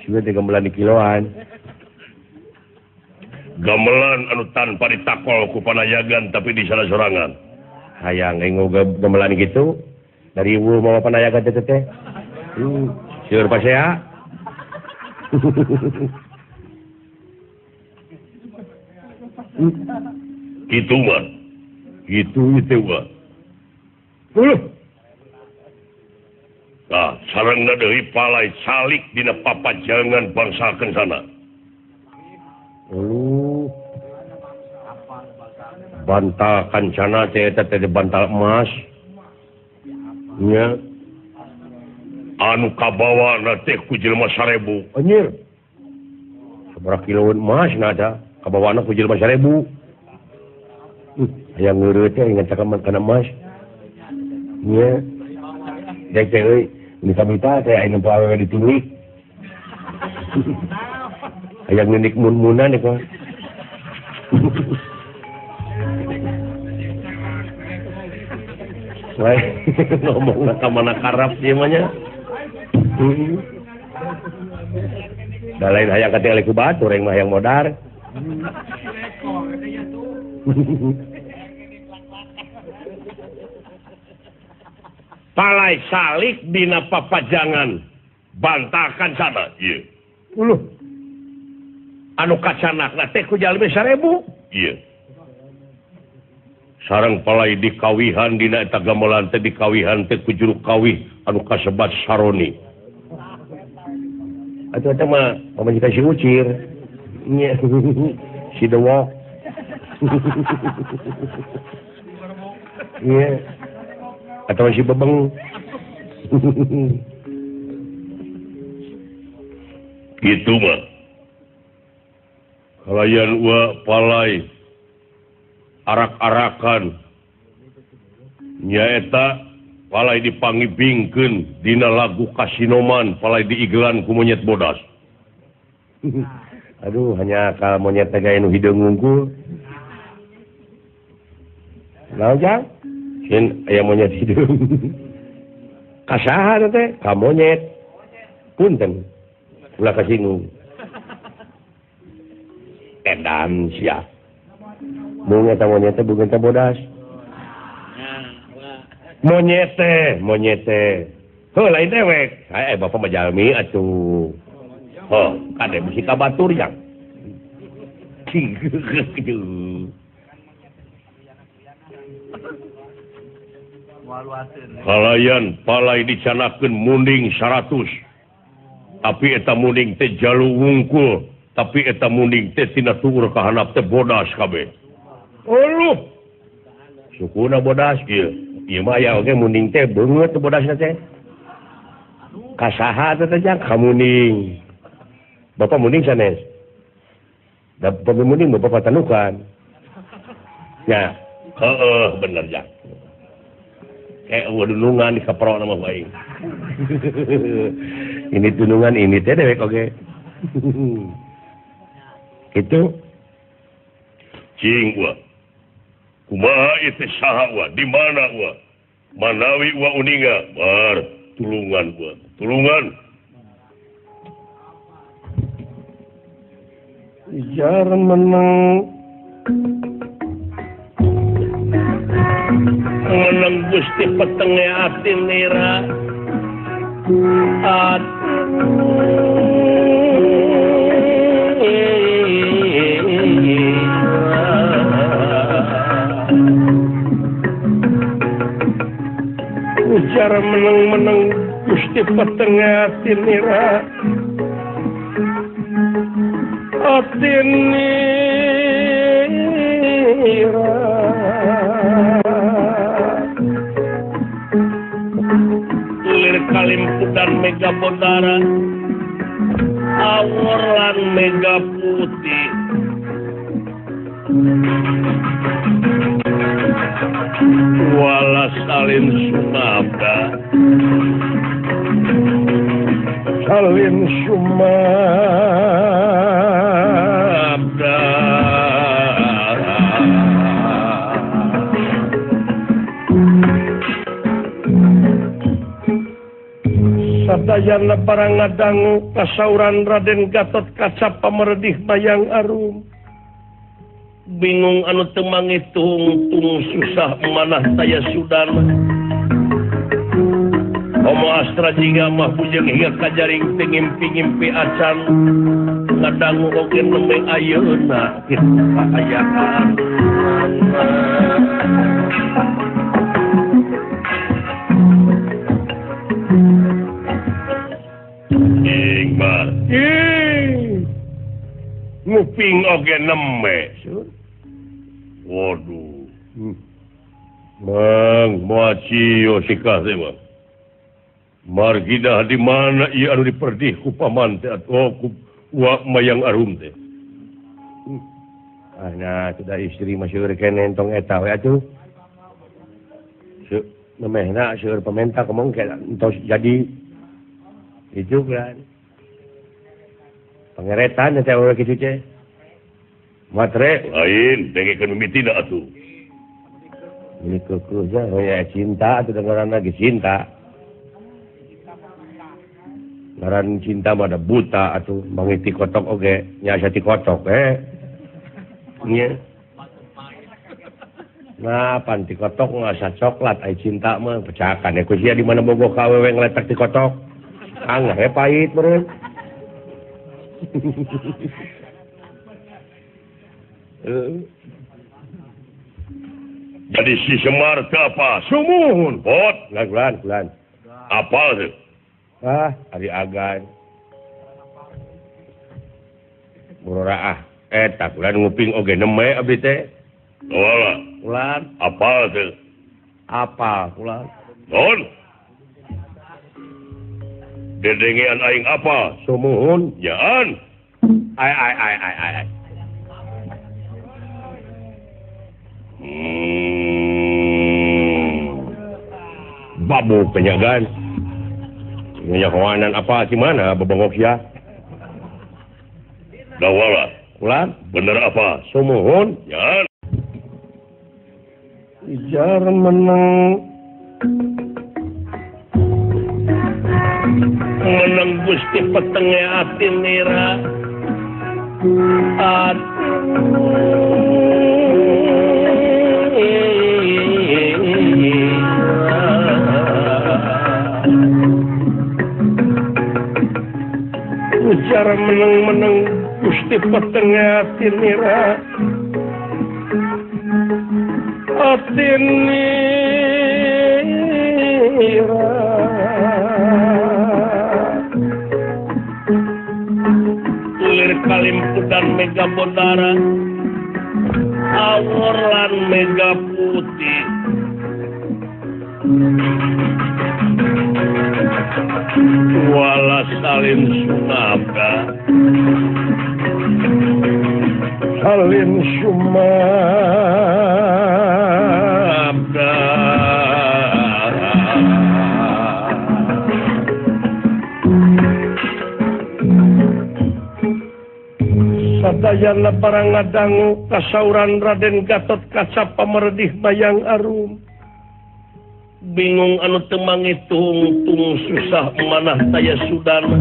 Sieu teh gamelan di kiloan. Gamelan anu tanpa ditakol ku panayagan tapi di salah sorangan. Hayang aing gamelan gitu dari ibu mama panayagan teh teh. Seur pasea. Gitu mah. Gitu itu mah. Nah, sarengna deui palai salik dina papajangan bangsa Kencana. Bantal Kancana teh eta teh bantal emas. Nya. Anu kabawana teh ku jelema 1000. Anjir. Sabaraha kiloan emas na ada kabawana ku jelema 1000. Hayang ngeureut teh ingat cakaman kana emas. Nya. Dek teh euy, minta-minta teh aya nempo awewe ditulik. Hayang ngindik mun-munan deh kok. Wah, ngomong ka mana karap ieu mah nya. Da lain hayang katingali ku batur aing mah hayang modar. Palai salik dina papajangan bantakan sana ieu. Uluh. Anu kacanakna teh ku jalmi 1000. Ieu. Sareng palai dikawihan dina eta gamelan teh dikawihan teh ku juru kawih anu kasebat Saroni. Atuh eta mah pamajikan si Ucir. Nya. Si Dewok. Nya. Atau si Bebeng. Gitu mah. Kalayan wa palai arak-arakan nyaeta palai dipangibingkeun dina lagu Kasinoman palai diigelan ku monyet bodas. Aduh, hanya ka monyet teh gaya nu hideung ngungkul. Naon jang? Sieun aya monyet hideung. Ka saha teh? Ka monyet. Punten. Ulah kasinggung. Edan sia. Mung eta monyet teh bukan teh bodas. Monyet teh, monyet teh. Heuh lain dewek. Hae bapak mah jalmi atuh. Heuh, kade bisi ka batur jang. Kalayan palai dicanakeun munding 100. Tapi eta munding teh jalu wungkul, tapi eta munding teh tina tuur ka handap teh bodas kabeh. Uluh. Sukuna bodas ieu. Ieu mah aya oge munding teh beungeut teh bodasna teh. Ka saha teh jang ka munding. Bapak munding sanes. Da bapak munding bapak patanukan. Nya, heeh bener jang. Kayak eueuh dunungan di kaprok nama aing. Ini dunungan ini teh dewek oge. Itu cing wa. Kumaha ieu teh saha wa? Di mana wa? Manawi wa uninga, bar tulungan wa. Tulungan. Jar menang menang Gusti petenge ati nira ujar menang-menang Gusti petenge ati nira ati nira kalimputan mega bodara awor lan mega putih walas salin sumabda Halim Sumabda. Sadayana barang ngadangu kasauran Raden Gatot Kaca pamerdih Bayang Arum. Bingung anu teu mangitung tung susah manah taya sudana. Homo Astra jingga mah bujeng hingga kajaring teu ngimpi-ngimpi acan ngadangu oge nembe ayeuna kitu kaayaan. Ingbar nguping oge nembe. Waduh. Mang moacio sikah teh mah. Margidah di mana ieu anu diperdih ku paman teh atau ku Wa Mayang Arum teh. Ah nah sudah istri mah seueur keneh entong eta we atuh. Memehna seueur pamenta kemong entos jadi itu kan. Pangeretan teh urang kitu teh. Matre lain dengekeun mimitina atuh. Ini keukeeh ya cinta atuh ngaranna ge cinta. Ngaran cinta mah da buta atuh mangiti kotok oge nya asa ti kotok Nya. Nah, pan ti kotok ngasa coklat ai cinta mah pecakan ku sia di mana bogoh ka awewe ngeletak ti kotok. Anggar we pahit meureun. Jadi si Semar teu apa? Sumuhun, pot. Bulan, bulan. Apal teu? Ah, ari agan. Murah ah. Eta kulan nguping oge neme abdi teh. Wala. Kulan apal teu? Apal kulan. Naon? Dedengean aing apa? Sumuhun. Jaan. Ai ai ai ai ai. Babu penyagaan. Nyahoanan apa di mana bebongok ya? Dawala. Kulan bener apa? Sumuhun. Jaan. Ijar menang. Menang Gusti petenge ati nira. Ujar meneng-meneng Gusti petenge ati nira. Ati nira. Ulir kalimputan mega bodara, awor lan mega putih. Wala salin sumabda. Salin sumabda. Sadayana barang ngadangu kasauran Raden Gatot Kaca pamerdih Bayang Arum. Bingung anu teu mangitung tung susah manah taya sudana.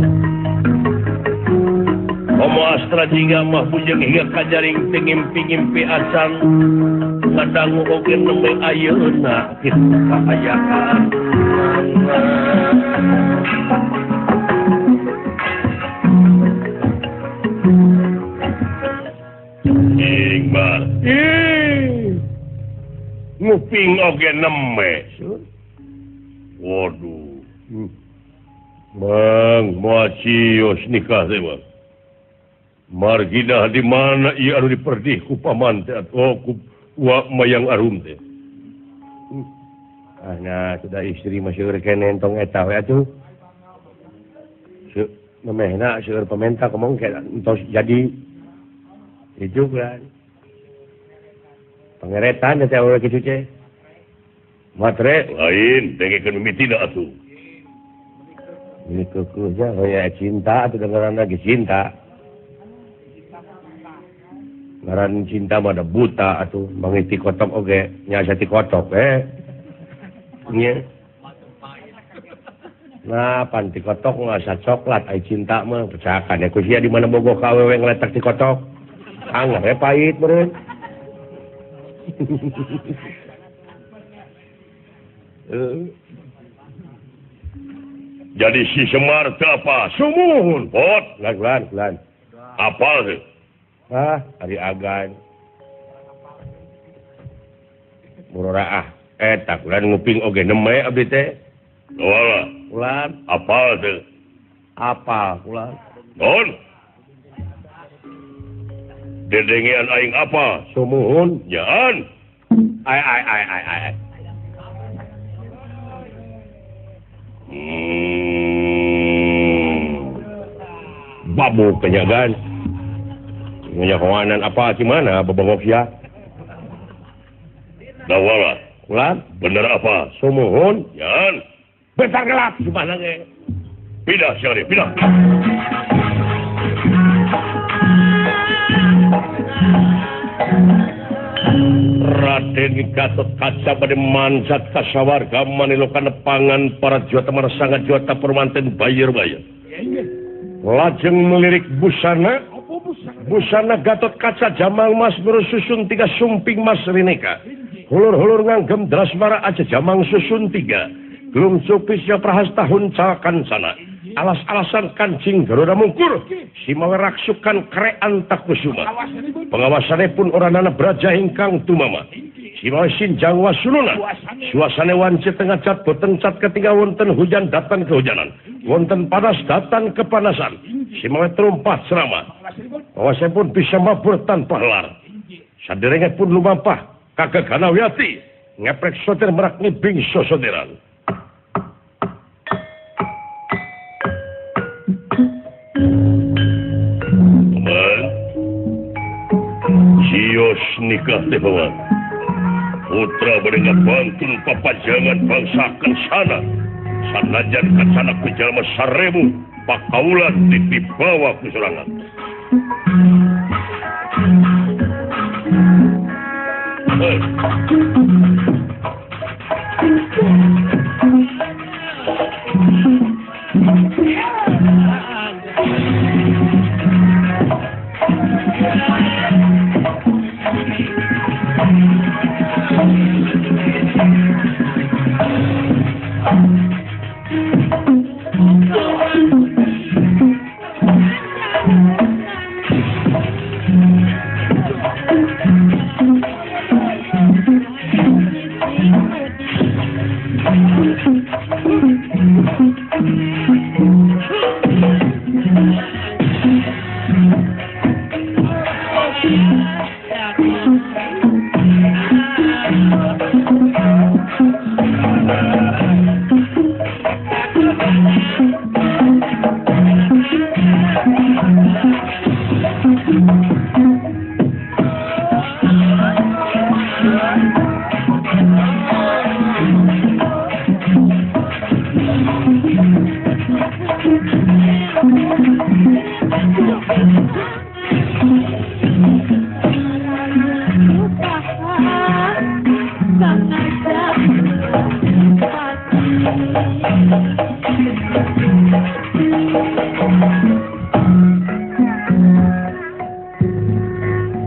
Homo Astra jingga mah bujeng hingga kajaring teu ngimpi-ngimpi acan ngadangu oge nembe ayeuna kitu kaayaan. Ingbar. Nguping oge neme. Waduh. Mang moacios nikah teh mah. Margidah di mana ieu anu diperdih ku paman teh atau ku Wa Mayang Arum teh. Ah nah sudah istri mah seueur keneh entong eta we atuh. Memehna seueur pamenta kemong entos jadi itu kan. Pangeretan teh urang kitu teh. Matre lain dengekeun mimitina atuh. Ini kekeuhnya kayak cinta atau dengaran lagi cinta. Ngaran cinta mah ada buta atuh mangiti kotok oge nya ti kotok nya. Nah, pan ti kotok ngasa coklat ai cinta mah pecakan ya ku sia di mana bogoh ka awewe ngeletak ti kotok. Anggar we pahit meureun. Jadi si Semar teu apa? Sumuhun, pot. Lan lan. Apal teu? Ah, ari agan. Murora ah, eta kulan nguping oge neme abdi teh. Wala, kulan apal teu? Apal kulan. Non. Dedengean aing apa? Sumuhun. Nyaan. Ai ai ai ai ai. Babu kenyagan. Nyahoanan apa gimana bebongok ya? Dawala, kulan bener apa? Sumuhun. Yan. Bentar gelap gimana ge? Pindah siari, pindah. Raden Gatot Kaca bade manjat ka sawarga manilokan nepangan para juata marsanga juata permanten bayar-bayar. Lajeng melirik busana, busana Gatot Kaca jamang mas susun tiga sumping mas rineka. Hulur-hulur nganggem drasmara aja jamang susun tiga. Gelung cupisnya prahas tahun cakan sana. Alas-alasan kancing Garuda mungkur. Simawe raksukan krean takusuma. Pengawasannya pun oranana braja ingkang tumama. Simawe sinjang wasuluna. Suasane wanci tengah cat boten cat ketika wonten hujan datang kehujanan. Wonten panas datang kepanasan. Simawe terumpah serama. Pengawasannya pun bisa mabur tanpa helar. Saderenge pun lumampah kagagana wiyati. Ngeprek sotir merak ngibing sosotiran. Sios nikah teh paman. Putra bade ngabantun papajangan bangsa Kencana. Sanajan Kencana ku jalma 1000 pakaulan dipibawa ku sorangan. Hey.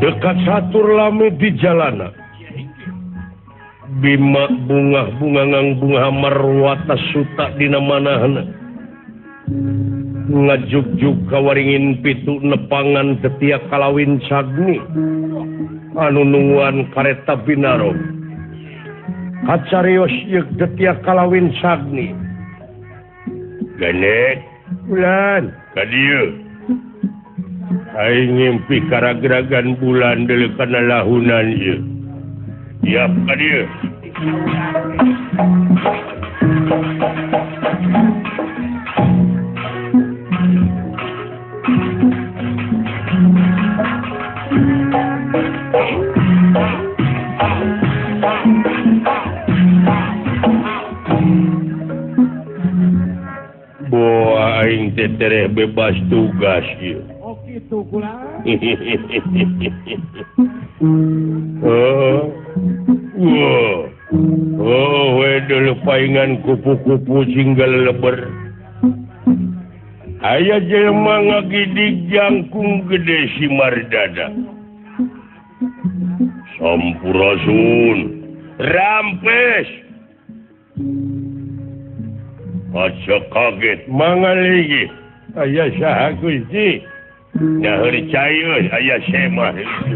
Dekat satur lami di jalana. Bima bunga bunga ngang bunga marwata suta dina manahna. Ngajugjug kawaringin pitu nepangan detia kalawin sagni. Anu nungguan kareta binaro. Kacarios yeuk detia kalawin sagni. Genet bulan ka dieu. Aing ngimpi karageragan bulan deuleu kana lahunan ieu. Yap ka dieu. teh tereh bebas tugas ieu. Oh kitu kula. Oh. Wah. Oh, we paingan kupu-kupu singgal leber. Aya jelema ngagidig jangkung gede simardada. Sampurasun. Rampes. Aja kaget mangaligi. Aya saha Gusti? Nyaeur cai euy aya semah itu.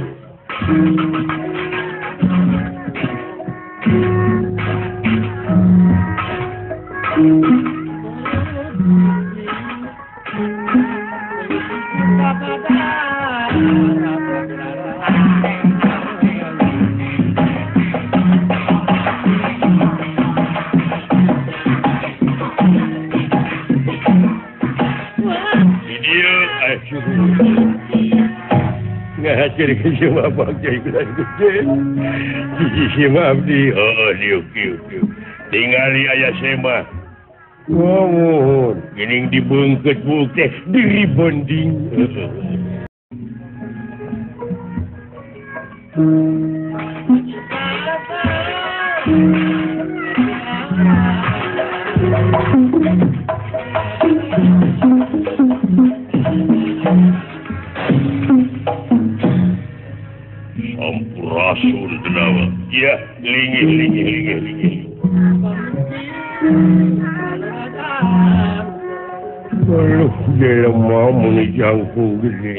Tingali aya semah. Oh, geuning dibeungkeut buuk teh diribonding. Sampurasun denawa. Ya, lingih lingih lingih lingih. Aduh, jelema mun jangkung gede.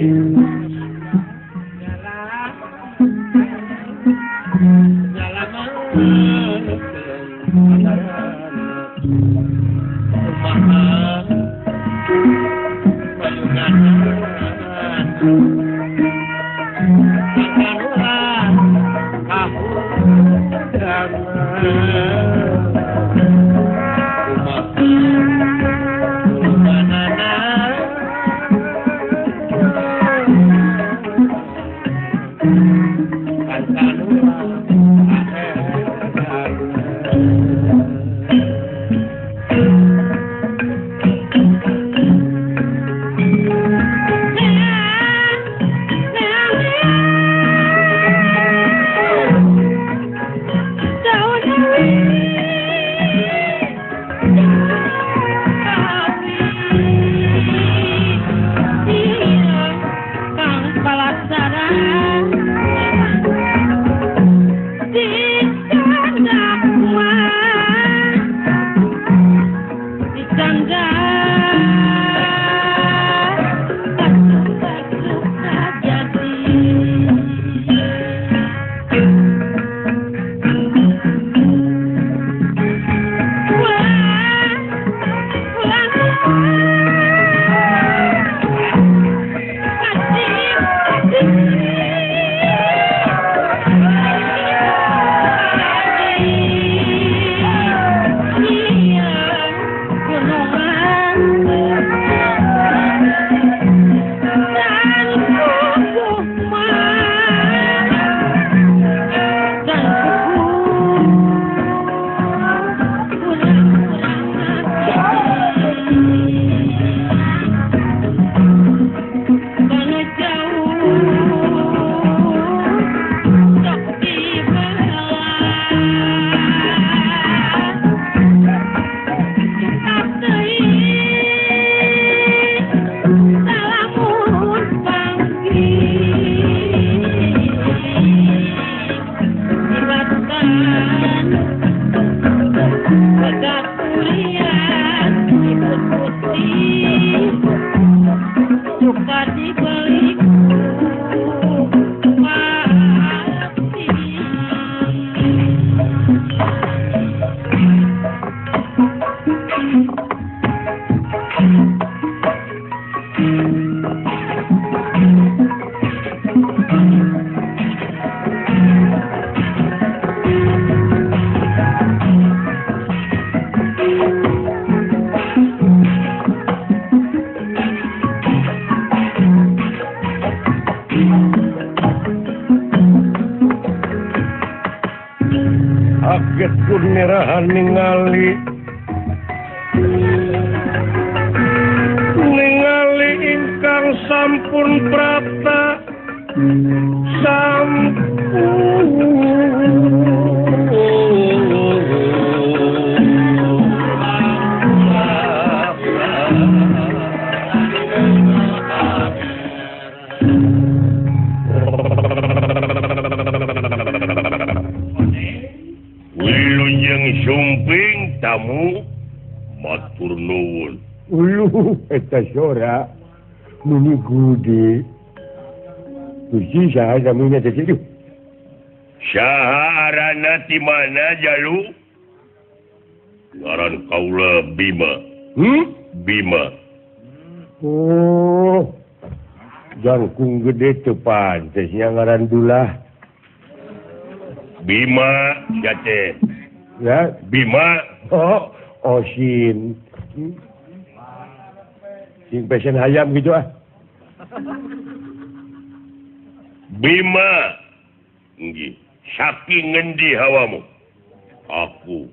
Kaget kunirahan ningali sampun prapta sampun Wilujeng sumping tamu matur nuwun. Uluh eta sora muni gede. Gusti saha namina teh kitu? Saha arana ti mana jalu? Ngaran kaula Bima. Bima. Oh. Jangkung gede teu pantes nya ngaran dulah. Bima sia teh. Ya, Bima. Oh, osin. Sing pesen hayam gitu ah. Bima. Nggih. Saking ngendi hawamu? Aku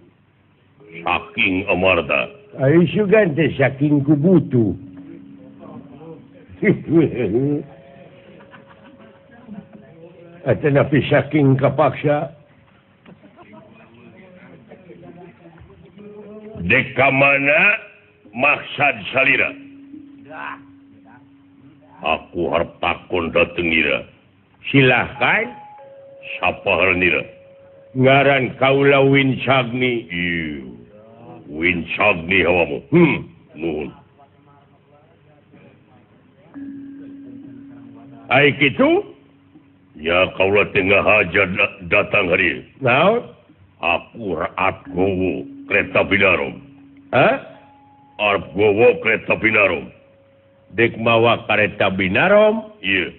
saking Amarta. Ai sugan teh saking kubutu. Atanapi saking kapaksa. Dek mana maksad salira? Aku harap takon dateng ira. Silahkan. Sapa haranira? Ngaran kaula Wincagni. Ieu. Wincagni hawamu. Nuhun. Ai kitu? Ya kaula teh ngahaja datang hari. Naon? Aku raat gowo kereta Binarom. Hah? Arep gowo kereta Binarom. Dek mawa kereta Binarom? Iya.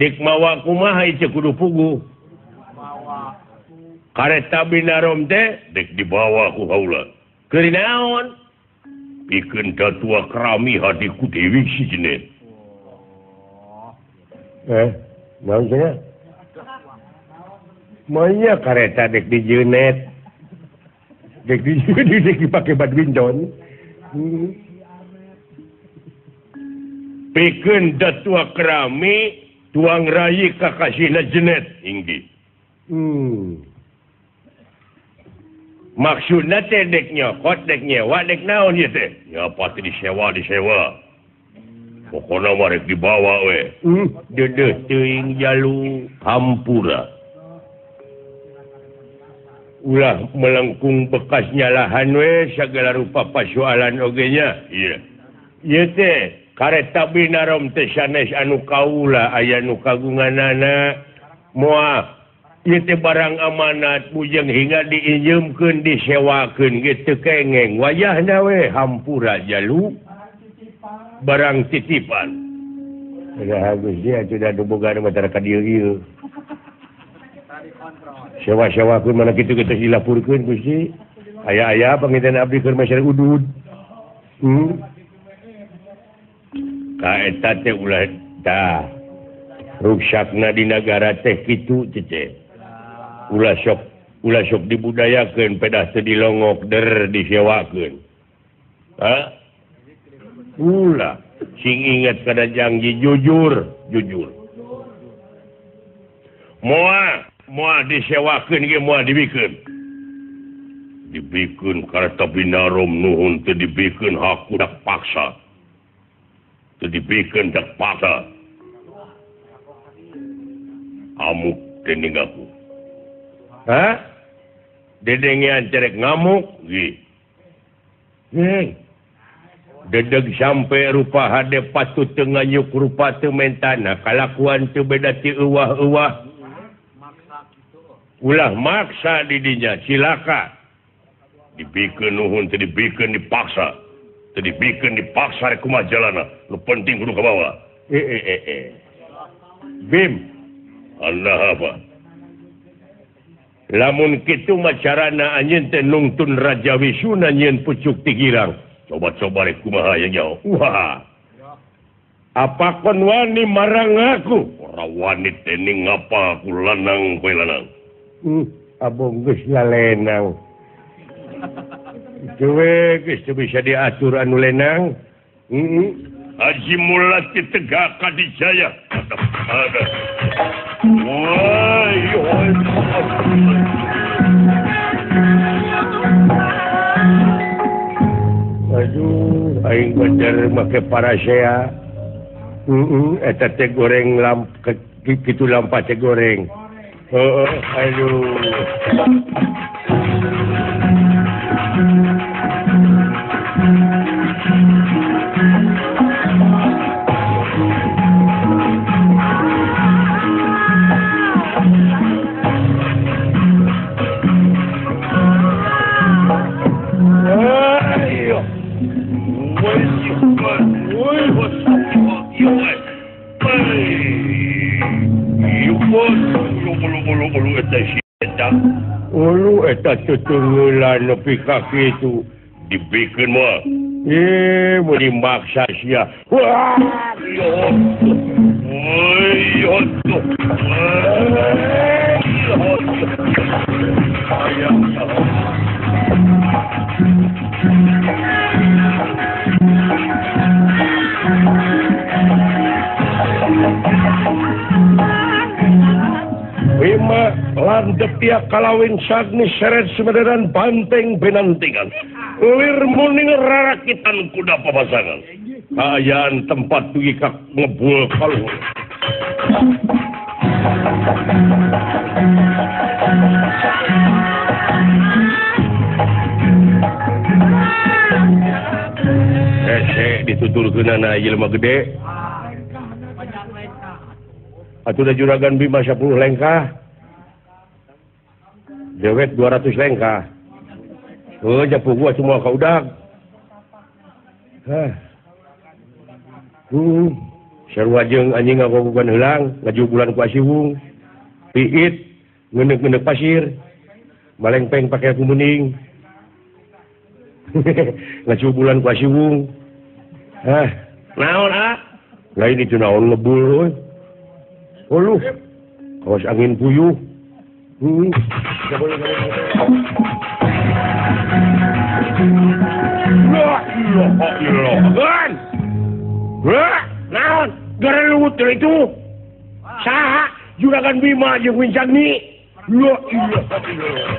Dek mawa kumaha ieu kudu puguh. Kareta Binarom teh dek dibawa ku haula. Keur naon? Pikeun datua kerami hadiku Dewi si Jenet. Naon cenah? Manya kareta dek di Jenet. Dek di dek dipake badminton. Pikeun datua kerami tuang rayi kakasihna Jenet inggih. Maksudna teh dek nyokot, dek nyewa, dek naon ieu teh? Ya pasti disewa, disewa. Pokona mah rek dibawa we. Deudeuh teuing jalu hampura. Ulah melengkung bekas nyalahan we sagala rupa pasoalan oge nya. Iya. Ieu teh kareta Binarom teh sanes anu kaula aya nu kagunganana moal. Ieu teh barang amanat bujeng hingga diinjeumkeun disewakeun ge teu kengeng wayahna we hampura jalu barang titipan. Udah Gusti atuh da boga masyarakat dieu ieu. Sewa-sewakeun mana kitu kitu dilapurkeun Gusti. Aya-aya panginten abdi keur masyarakat udud. Ka eta teh ulah tah ruksakna di nagara teh kitu teh. Ulah sok dibudayakeun pedah teu dilongok der disewakeun. Ha? Ulah sing inget kada janji jujur, jujur. Moal disewakeun ge moal dibikeun. Dibikeun kareta Binarom nuhun teu dibikeun haku dak paksa. Teu dibikeun dak paksa. Amuk dening aku. Hah? Dedengean cerek ngamuk nggih. Hei. Dedeg sampai rupa hade patut teu nganyuk rupa teu mentana kalakuan teu beda ti euwah-euwah. Ulah maksa di dinya cilaka. Dibikeun nuhun teu dibikeun dipaksa. Teu dibikeun dipaksa rek kumaha jalana. Nu penting kudu kabawa. Bim, Allah apa? Lamun kitu mah carana anjeun teh nungtun Raja Wisuna nyieun pucuk ti girang. Coba-coba rek kumaha yang jauh. Wah. Apa kon wani marang aku? Ora wani dening ngapa aku lanang kowe lanang. Abong geus lalenang. Dewe geus teu bisa diatur anu lenang. Haji Mulati tegak Kadijaya. Ada. Wah, aduh, aing bener make parasea. Eta teh goreng lamp kitu lampa teh goreng. Heeh, aduh. Ulu eta tutungeulan nepi ka kitu dibikeun mah. Mun dimaksa sia. Wah, Bima landep ia kalawin sagni seret sumederan banteng benantingan lir muning rarakitan kuda papasangan kaayaan tempat dugi ka ngebul kaluhur. Hese dituturkeunana jelema gede. Atuh da juragan Bima 10 lengkah. Dewek 200 lengkah. Heuh japuh gua semua ka udag. Hah. Sarua jeung anjing ngagogogan heulang, ngajugulan ku asiwung. Piit ngeuneuh-ngeuneuh pasir. Malengpeng pake kumening. Ngajugulan ku asiwung. Hah, naon ah? Lain itu naon ngebul euy. Uluh, kawas angin puyuh. Naon? Garelut itu. Saha juragan Bima jeung Wincagni. La ilaha illallah.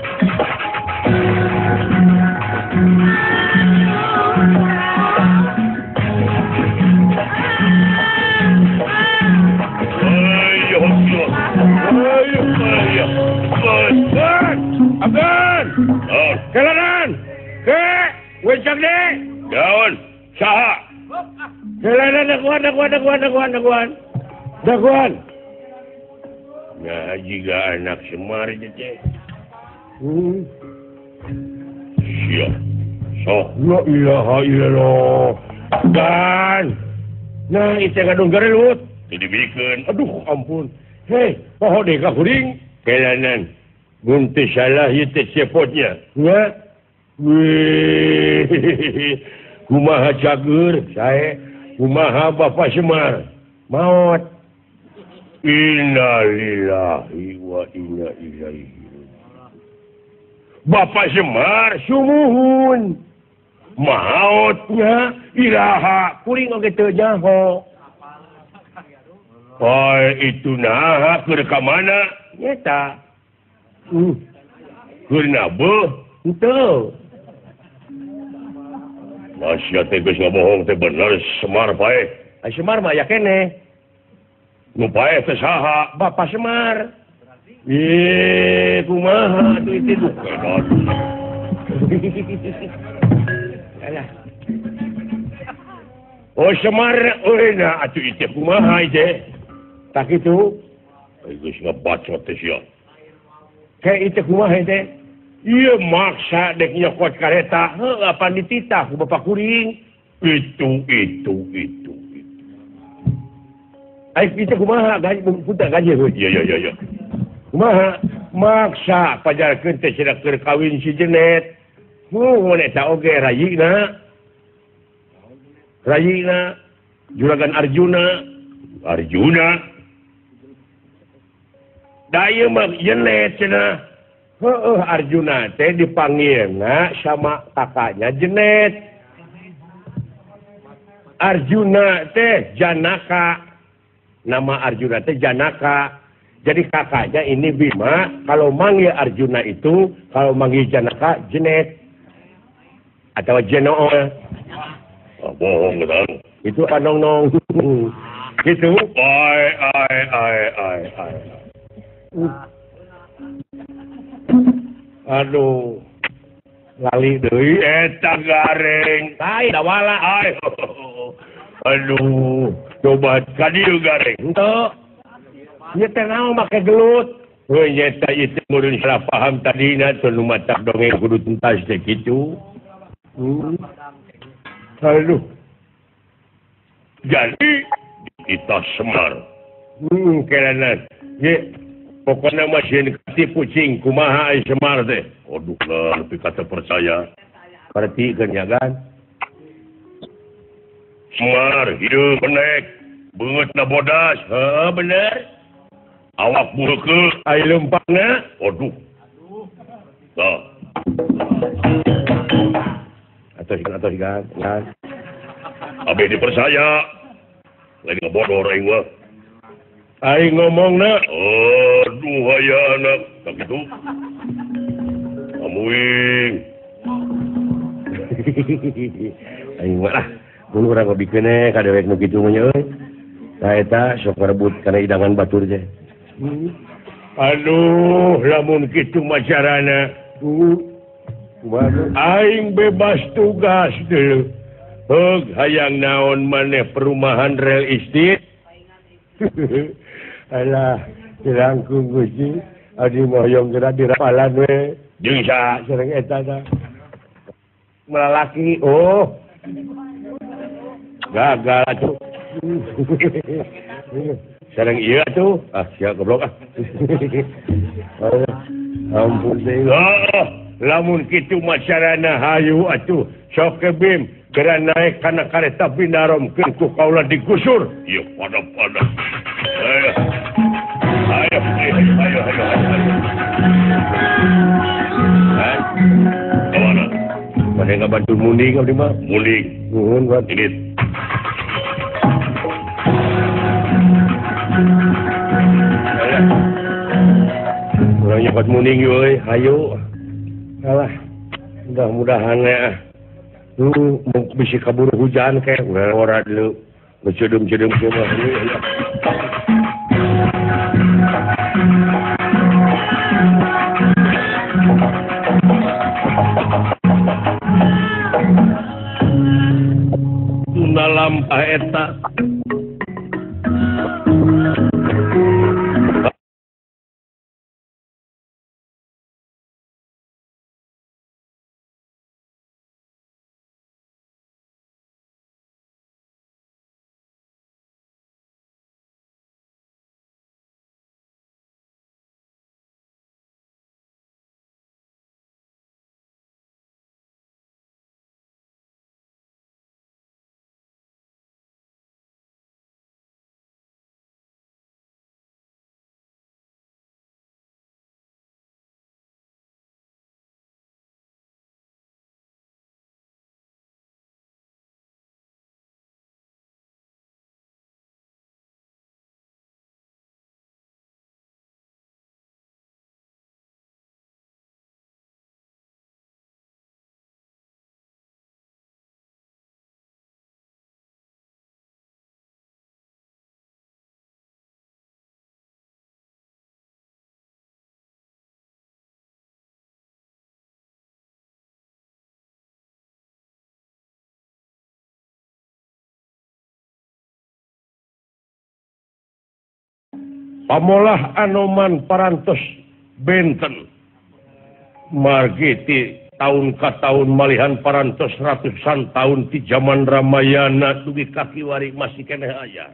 Abdan, kelaran, ke, Wincagni, daun, saha, kelaran daguan, daguan, daguan, daguan, daguan, daguan. Nah, jika anak Semar teh. Sia, sok, la ilaha illallah. Dan, nah itu ngadung garelut, dibikeun. Aduh, ampun. Hei, poho deh ka kuring. Kelanan. Mun teu salah ieu teh cepotnya. Nya. Wih. Kumaha cager sae, kumaha Bapak Semar. Maot. Innalillahi wa inna ilaihi raji'un. Bapak Semar sumuhun. Maotnya iraha kuring oge teu nyaho. Oi itu naha keur ka mana? Nyeta. Keur nabeuh henteu. Masya teh geus ngabohong teh bener Semar paeh. Ai Semar mah aya keneh. Nu paeh teh saha? Bapak Semar. Ih, kumaha atuh itu duh. Alah. Oh Semar euy na atuh ieu kumaha ieu? Tak kitu. Geus ngebacot teh sia. Kayak itu kumaha teh? Ieu maksa dek nyokot kareta, heuh apan dititah ku bapak kuring. Itu. Ai itu kumaha gaji punten gaji heuh. Iya. Kumaha maksa pajarkeun teh cenah keur kawin si Jenet. Mun eta oge rayina. Rayina juragan Arjuna. Arjuna. Da ieu mah Jenet cenah. Heueuh Arjuna teh dipanggilna sama kakaknya Jenet. Arjuna teh Janaka. Nama Arjuna teh Janaka. Jadi kakaknya ini Bima, kalau manggil Arjuna itu, kalau manggil Janaka Jenet atau Jeno. Ah, bohong kan? Itu panong-nong. Gitu. Ai ai ai ai ai. Aduh. Lali deui eta gareng. Ai dawala ai. Aduh, coba ka dieu gareng. Henteu. Ieu teh naon make gelut? Heuh nyeta ieu teh meureun salah paham tadina teu nu matak dongeng kudu tuntas teh kitu. Aduh. Jadi kita Semar. Kerana ye pokokna mah sieun katipu cing kumaha ai Semar teh. Aduh lah lebih kata percaya. Berarti kan? Semar hideung menek beungeutna bodas. Heeh bener. Awak beukeut ai leumpangna. Aduh. Tah. Atos kan kan. Abeh dipercaya. Lain ngabodor aing mah. Aing ngomongna. Aduh aya anak tak kitu. Amuing. Aing mah lah, mun urang ngobikeun ka dewek nu kitu mah nya euy. Tah eta sok rebut kana hidangan batur teh. Aduh, lamun kitu mah carana. Aing bebas tugas dulu. Heug hayang naon maneh perumahan real estate. Alah, dilangkung Gusti, adi moyong geura dirapalan we. Jeung saha sareng eta tah. Melalaki, oh. Gagal atuh. Sareng ieu atuh. Ah, sia goblok ah. Ampun teh. Lamun kitu mah carana hayu atuh. Sok ke Bim, geura naik kana kareta Binarom keun ku kaula digusur. Ieu pada-pada. Ayo. Ayo, ayo, ayo, ayo, ayo. Hai. Kamana? Mane ngabantu munding abdi mah? Munding. Nuhun, Pak. Ini. Urang nyokot munding euy, hayu. Alah, mudah-mudahan ya. Bisi kabur hujan kayak ora dulu. Ngecedum-cedum kieu mah. Tuna lampah eta. Pamolah Anoman parantos benten margi tahun ka tahun malihan parantos ratusan tahun di zaman Ramayana dugi ka kiwari masih keneh aya.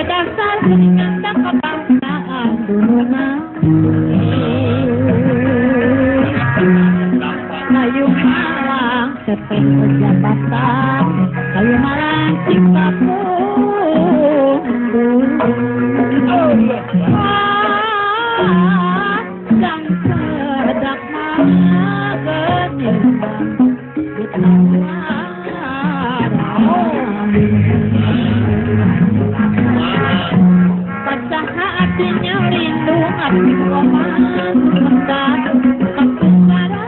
Dasar geuningan da kabangsaan dunungan. Kayu malang sepeng pejabatan, kayu malang sikapmu. Sang sedak mageningan pecah hatinya lindung hati roman mentah kepukaran.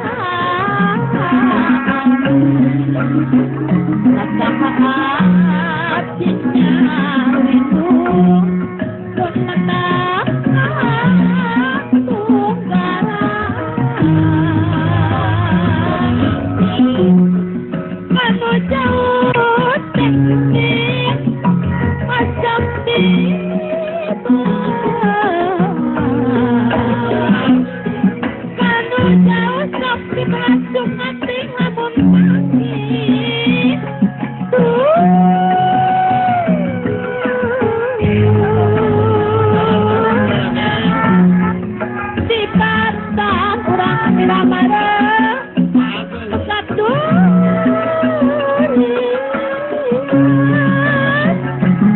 Pecah hatinya lindung mentah kepukaran. Manu jauh teknik macam tiba. Manu jauh sepi beracun hati lamun pagi. Di batang urang miramara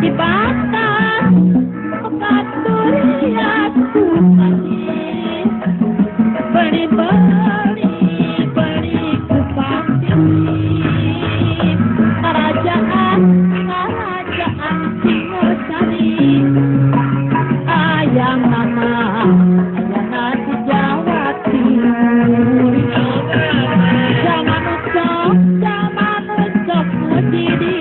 di batang durian beli beli beli kupati kerajaan kerajaan Singosari ayam nama ayam nasi Jawa Timur. Zaman ucap muji diri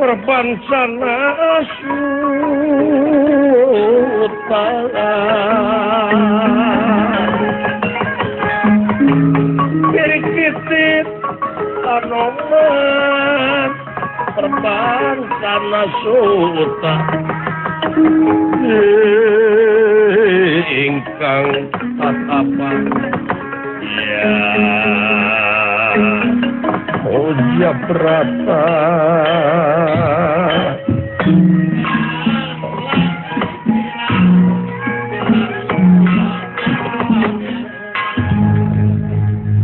Perbansana sutara Birikitip Anoman perbansana suta Ingkang tatapa ya Oja Prata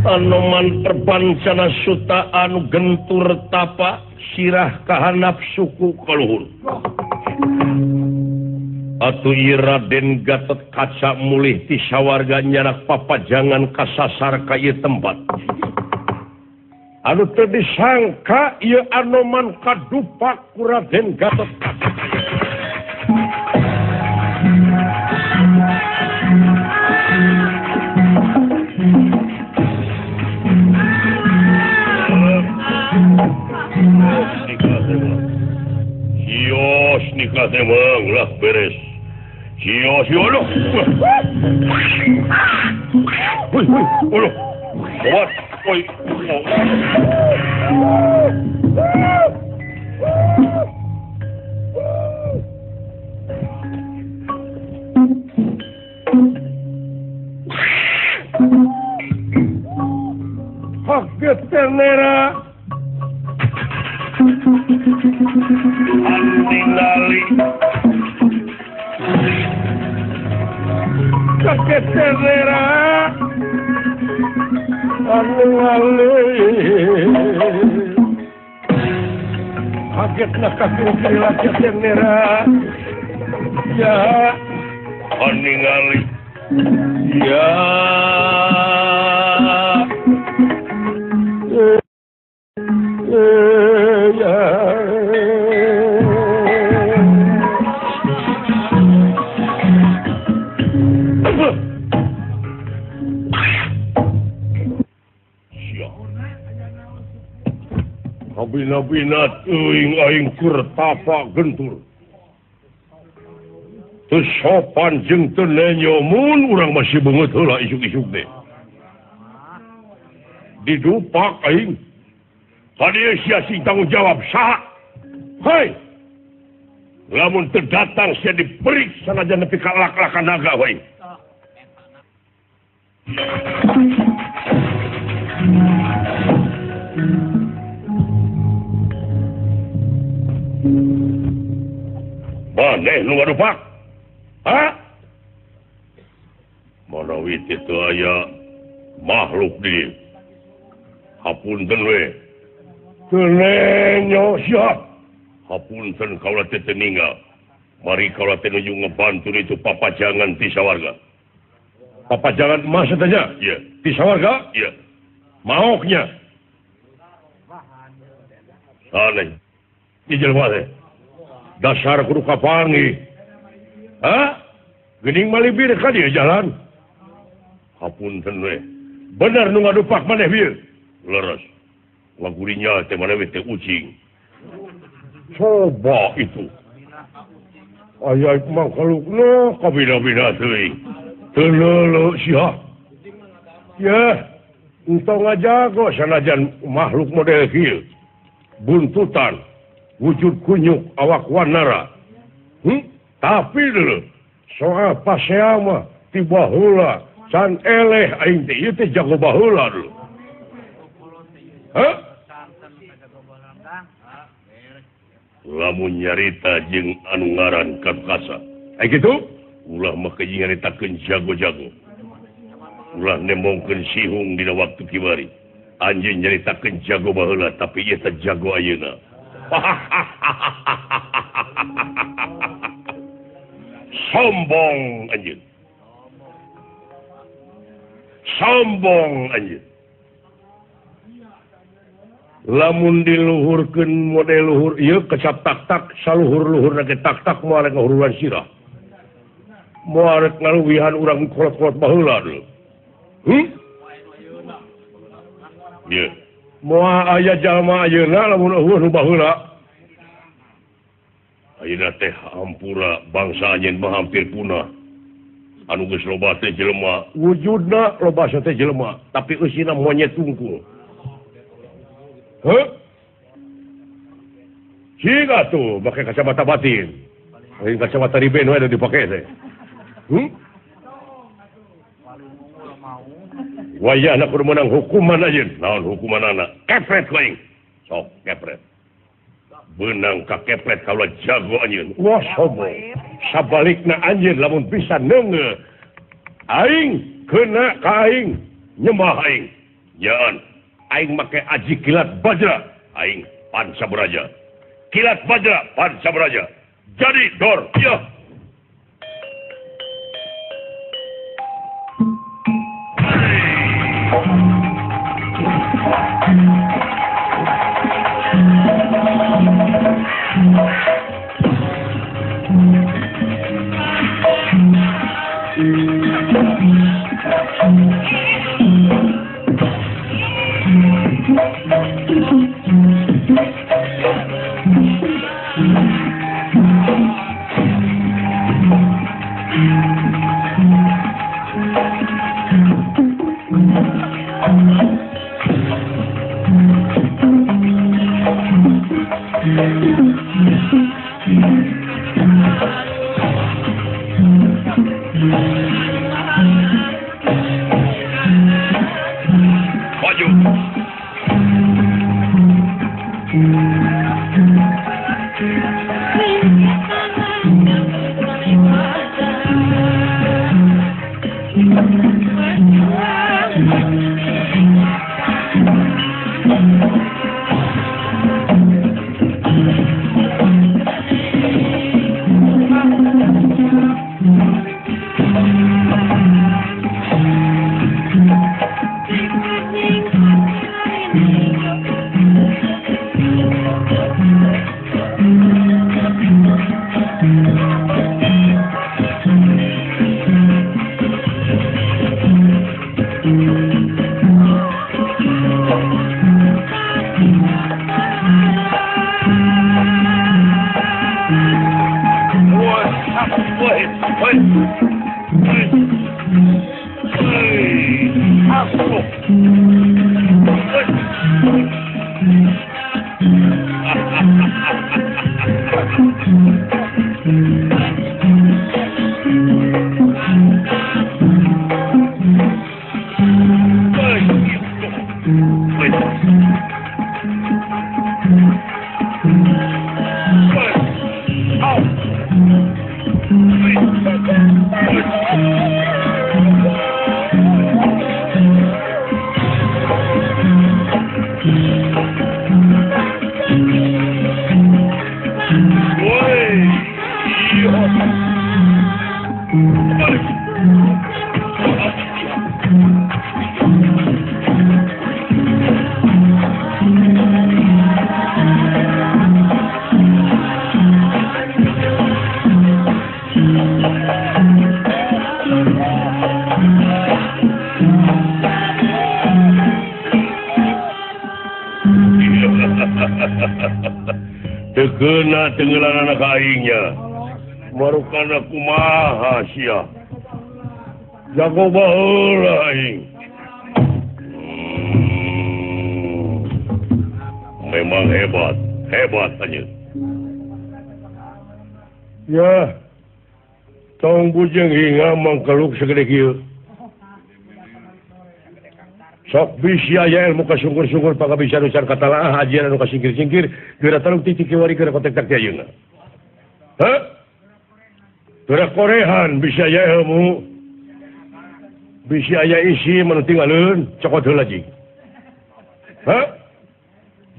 Anoman perbancana suta anu gentur tapa sirah kahanap suku kaluhur. Atuh ieu Raden Gatot Kaca mulih ti sawarga nyarak papajangan kasasar ka ieu tempat. Anu teu disangka ieu Anoman kadupak ku Raden Gatot Kaca. Sios nikah teh mah ulah beres. Sios yo loh. Woi woi, ulah. What? Woi. Kaget tenera. Andingali kaget tenera andingali kaget nak kaget tenera ya andingali ya Bina-bina teuing aing keur tapa gentur. Teu sopan jeung teu nenyo mun urang masih beungeut heula isuk-isuk teh. Didupak aing. Ka dieu sia sing tanggung jawab saha? Hei. Lamun teu datang sia diperiksa sanajan nepi ka lak-lakan naga we. Maneh nu ngadupak? Ha? Manawi teh teu aya makhluk di dieu. Hapunten we. Teu nenyo sia. Hapunten kaula teh teu ninggal. Mari kaula teh nuju ngebantu itu papajangan ti sawarga. Papajangan emas eta nya? Ieu. Ti sawarga? Ieu. Maoknya. Sanes. Ieu jelema teh. Dasar kudu kapangi. Ha? Geuning malibir ka dieu jalan. Hapunten we. Bener nu ngadupak maneh bieu. Leres. Lagurinya teh maneh teh ucing. Coba itu. Aya makhlukna kabina-bina teuing. Teu leuleuh sia. Yah, entong ngajago sanajan makhluk model kieu. Buntutan. Wujud kunyuk awak wanara. Tapi dulu soal pasea mah ti baheula can eleh aing teh ieu teh jago baheula dulu. Hah? Lamun nyarita jeung anu ngaran Katkasa. Ai kitu? Ulah mah keji nyaritakeun jago-jago. Ulah nembongkeun sihung dina waktu kiwari. Anjeun nyaritakeun jago baheula tapi ieu teh jago ayeuna. Sombong anjeun. Sombong anjeun. Lamun diluhurkeun model luhur ieu kecap tak-tak saluhur-luhurna ge tak-tak moal rek ngahuruan sirah. Moal rek ngaluwihan urang kolot-kolot baheula dulu. Ieu. Moal aya jalma ayeuna lamun eueuh nu baheula. Ayeuna teh hampura bangsa anjeun mah hampir punah. Anu geus loba teh jelema, wujudna loba teh jelema, tapi eusina monyet tungkul. Heuh? Siga tuh make kacamata batin. Lain kacamata riben we dipake teh. Wayahna kudu meunang hukuman anjeun. Naon hukumanana? Kepret ku aing. Sok kepret. Beunang ka kepret kaula jago anjeun. Wah sobo. Sabalikna anjeun lamun bisa neungeul aing kena ka aing nyembah aing. Nyaan aing make aji kilat bajra, aing panca beraja. Kilat bajra panca beraja. Jadi dor ya. Maju. Tekena tenggelan anak aingnya. Marukana kumaha sia. Jago baheula aing. Memang hebat, hebat anjeun. Ya. Tong bujeng hinga mangkeluk segede kieu. Sok bisi aya ilmu kasungkur-sungkur pangabisa nu can katalaah ajian anu kasingkir-singkir geura taluk titik kiwari geura kotek tak ayeuna. Hah? Geura korehan bisi aya ilmu. Bisi aya isi manu tinggaleun cokot heula jing. Hah?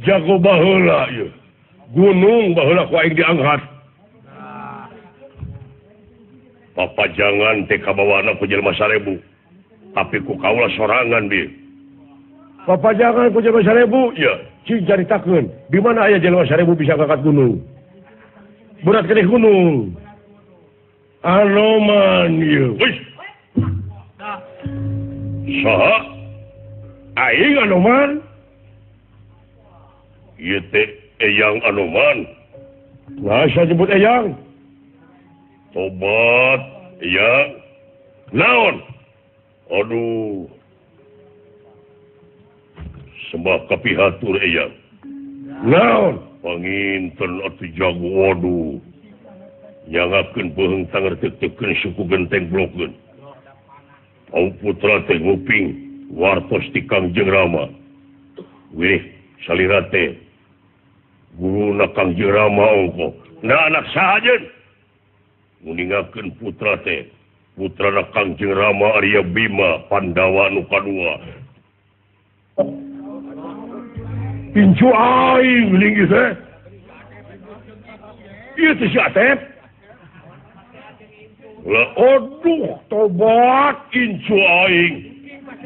Jago baheula ieu. Gunung baheula ku aing diangkat. Papajangan teh kabawana ku jelema 1000. Tapi ku kaula sorangan bieu. Papajangan ku jelema 1000 ya, cing caritakeun. Di mana aya jelema 1000 bisa ngangkat gunung? Berat keneh gunung. Anoman ieu. Wih. Saha? Aing Anoman? Ieu teh Eyang Anoman. Nah, saya nyebut Eyang. Tobat, Eyang. Naon? Aduh. Sembah kapihatur Eyang. Naon? Panginten atuh jago waduh. Nyangakeun beuheung tangerteuk-teukeun suku genteng blokeun. Pau putra teh nguping wartos ti Kangjeng Rama. Wirih salira teh guruna Kangjeng Rama ongkoh. Nah anak saha jeung? Nguningakeun putra teh. Putrana Kangjeng Rama Arya Bima Pandawa nu kadua. Incu aing linggih teh. Ieu teh si Atep. Lah aduh tobat incu aing.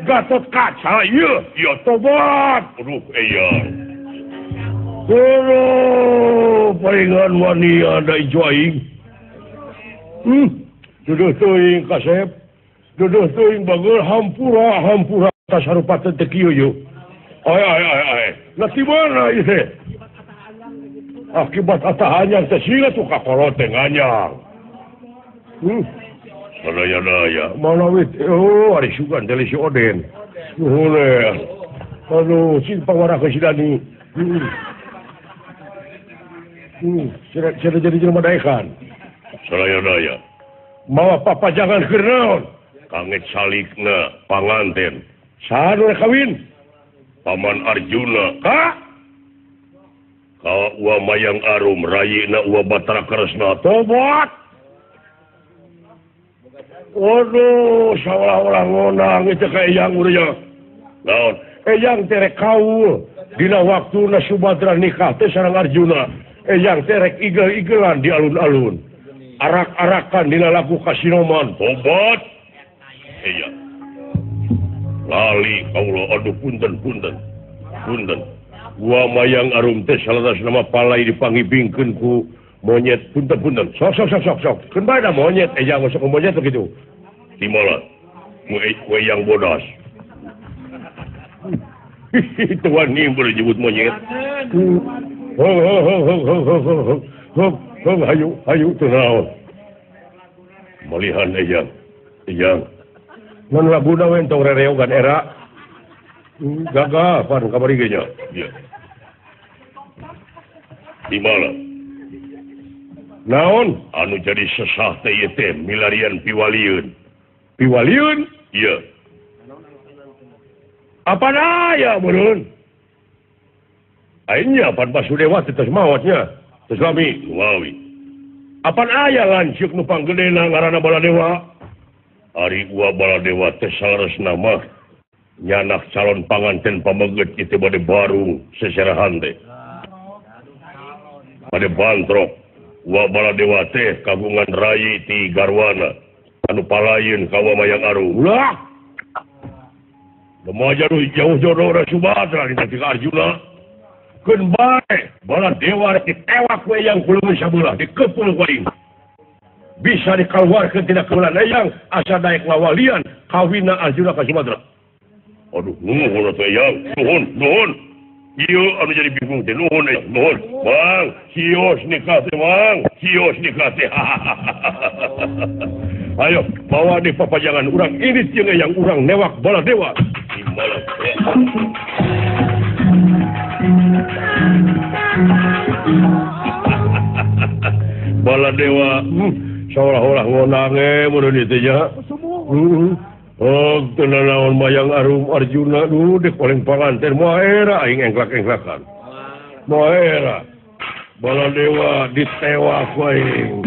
Gatot Kaca ieu, ieu tobat. Aduh eyang. Aduh, palingan wani ada incu aing. Duduh teuing kasep. Duduh teuing bageur hampura hampura tasarupa teh kieu yeuh. Ay ay ay ay. Lah di mana ieu teh? Akibat atahannya teh siga tuh kakolot teh nganyang. Sadaya-daya mana wit oh ari sugan teh si Oden. Nuhun eh. Aduh, sing pangwarah ke si Dani. Sia jadi jelema daekan. Sadaya-daya. Mawa papajangan keur naon? Kanget salikna panganten. Saha nu kawin? Paman Arjuna. Ka? Ka Ua Mayang Arum rayina Ua Batara Kresna. Tobat. Waduh, seolah-olah ngonang itu ka eyang urang. Naon? Eyang teh rek kaul dina waktuna Subadra nikah teh sareng Arjuna. Eyang teh rek igel-igelan di alun-alun. Arak-arakan dina lagu kasinoman. Tobat. Eyang. Lali kaula aduh punten punten. Punten. Ua Mayang Arum teh salaras nama palai dipangibingkeun ku monyet punten punten. Sok sok sok sok sok. Keun bae da monyet eyang sok monyet begitu. Timala. Ku eyang bodas. Tuan ni boleh nyebut monyet. Ho ho ho ho ho ho ho ho ho hayu hayu teu naon. Malihan eyang. Eyang. Ngan laguna we entong rereogan era. Gagah pan kamari ge nya. Ieu. Timala. Naon anu jadi sesah teh ieu teh milarian piwalieun. Piwalieun? Ieu. Apa aya meureun? Aing nya pan Basudewa teh tos maot nya. Tos lami wawi. Apan aya lanceuk nu panggedena ngaranna Baladewa? Ari Ua Baladewa teh saleresna mah nyanak calon panganten pameget ieu teh bade barung seserahan teh. Bade bantrok. Ua Baladewa teh kagungan rayi ti garwana anu palayeun ka Ua Mayang Arum. Ulah. Lemaja nu jauh jodoh da Subadra dina ti Arjuna. Keun bae Baladewa rek ditewak ku eyang ku leuweung sabelah dikeupul ku aing. Bisa dikaluarkeun tina keulan eyang asa daek ngawalian kawinna Arjuna ka Subadra. Aduh, nuhun atuh eyang, nuhun, nuhun. Ieu anu jadi bingung teh nuhun eyang, nuhun. Bang, kios nikah teh, Bang. Kios nikah teh. Ayo, bawa di papajangan urang ini jeung eyang urang newak Baladewa. Baladewa seolah-olah ngonang mun ieu teh nya. Oh, teu nanaon Mayang Arum Arjuna duh dek paling panganten moal era aing engklak-engklakan. Moal era. Baladewa ditewak ku aing.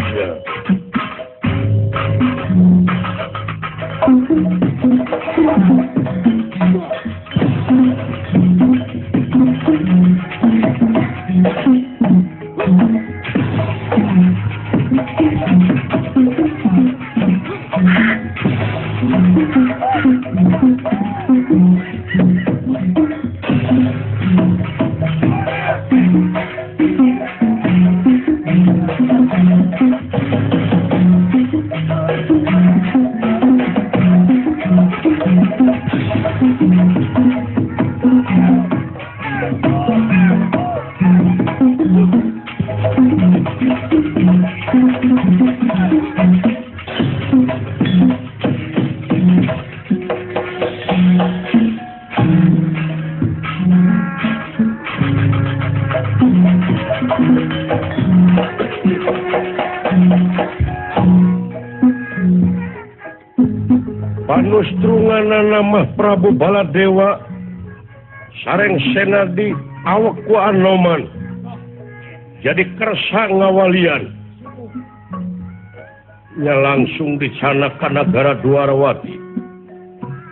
Anu strunganana mah Prabu Baladewa sareng Senadi awak ku Anoman. Jadi kersa ngawalian. Nya langsung dicanak ka nagara Dwarawati.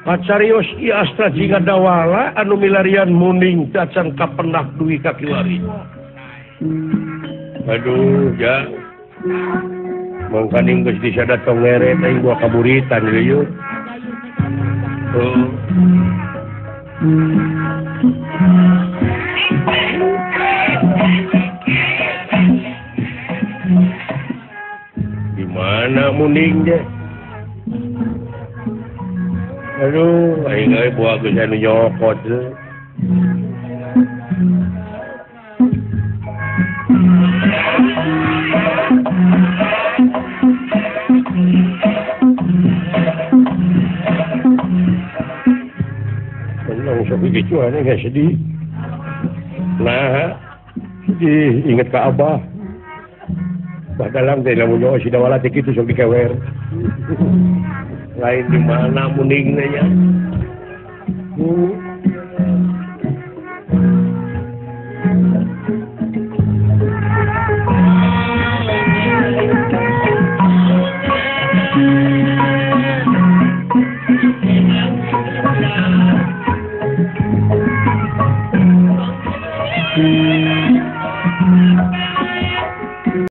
Kacarios Ki Astra Jingga Dawala anu milarian muning dacan kapenah duwi ka kiwari. Aduh ya. Mangkaning geus disada tongere teh gua kaburitan ieu. Oh. Di mana muning deh? Aduh, aing euy buah geus anu nyokot. Tenang sok kitu aneh geus sedih. Nah, sedih inget ka Abah. Badalang teh lamun nyawa si Dawala teh kitu sok dikewer. Lain di mana muningnya ya.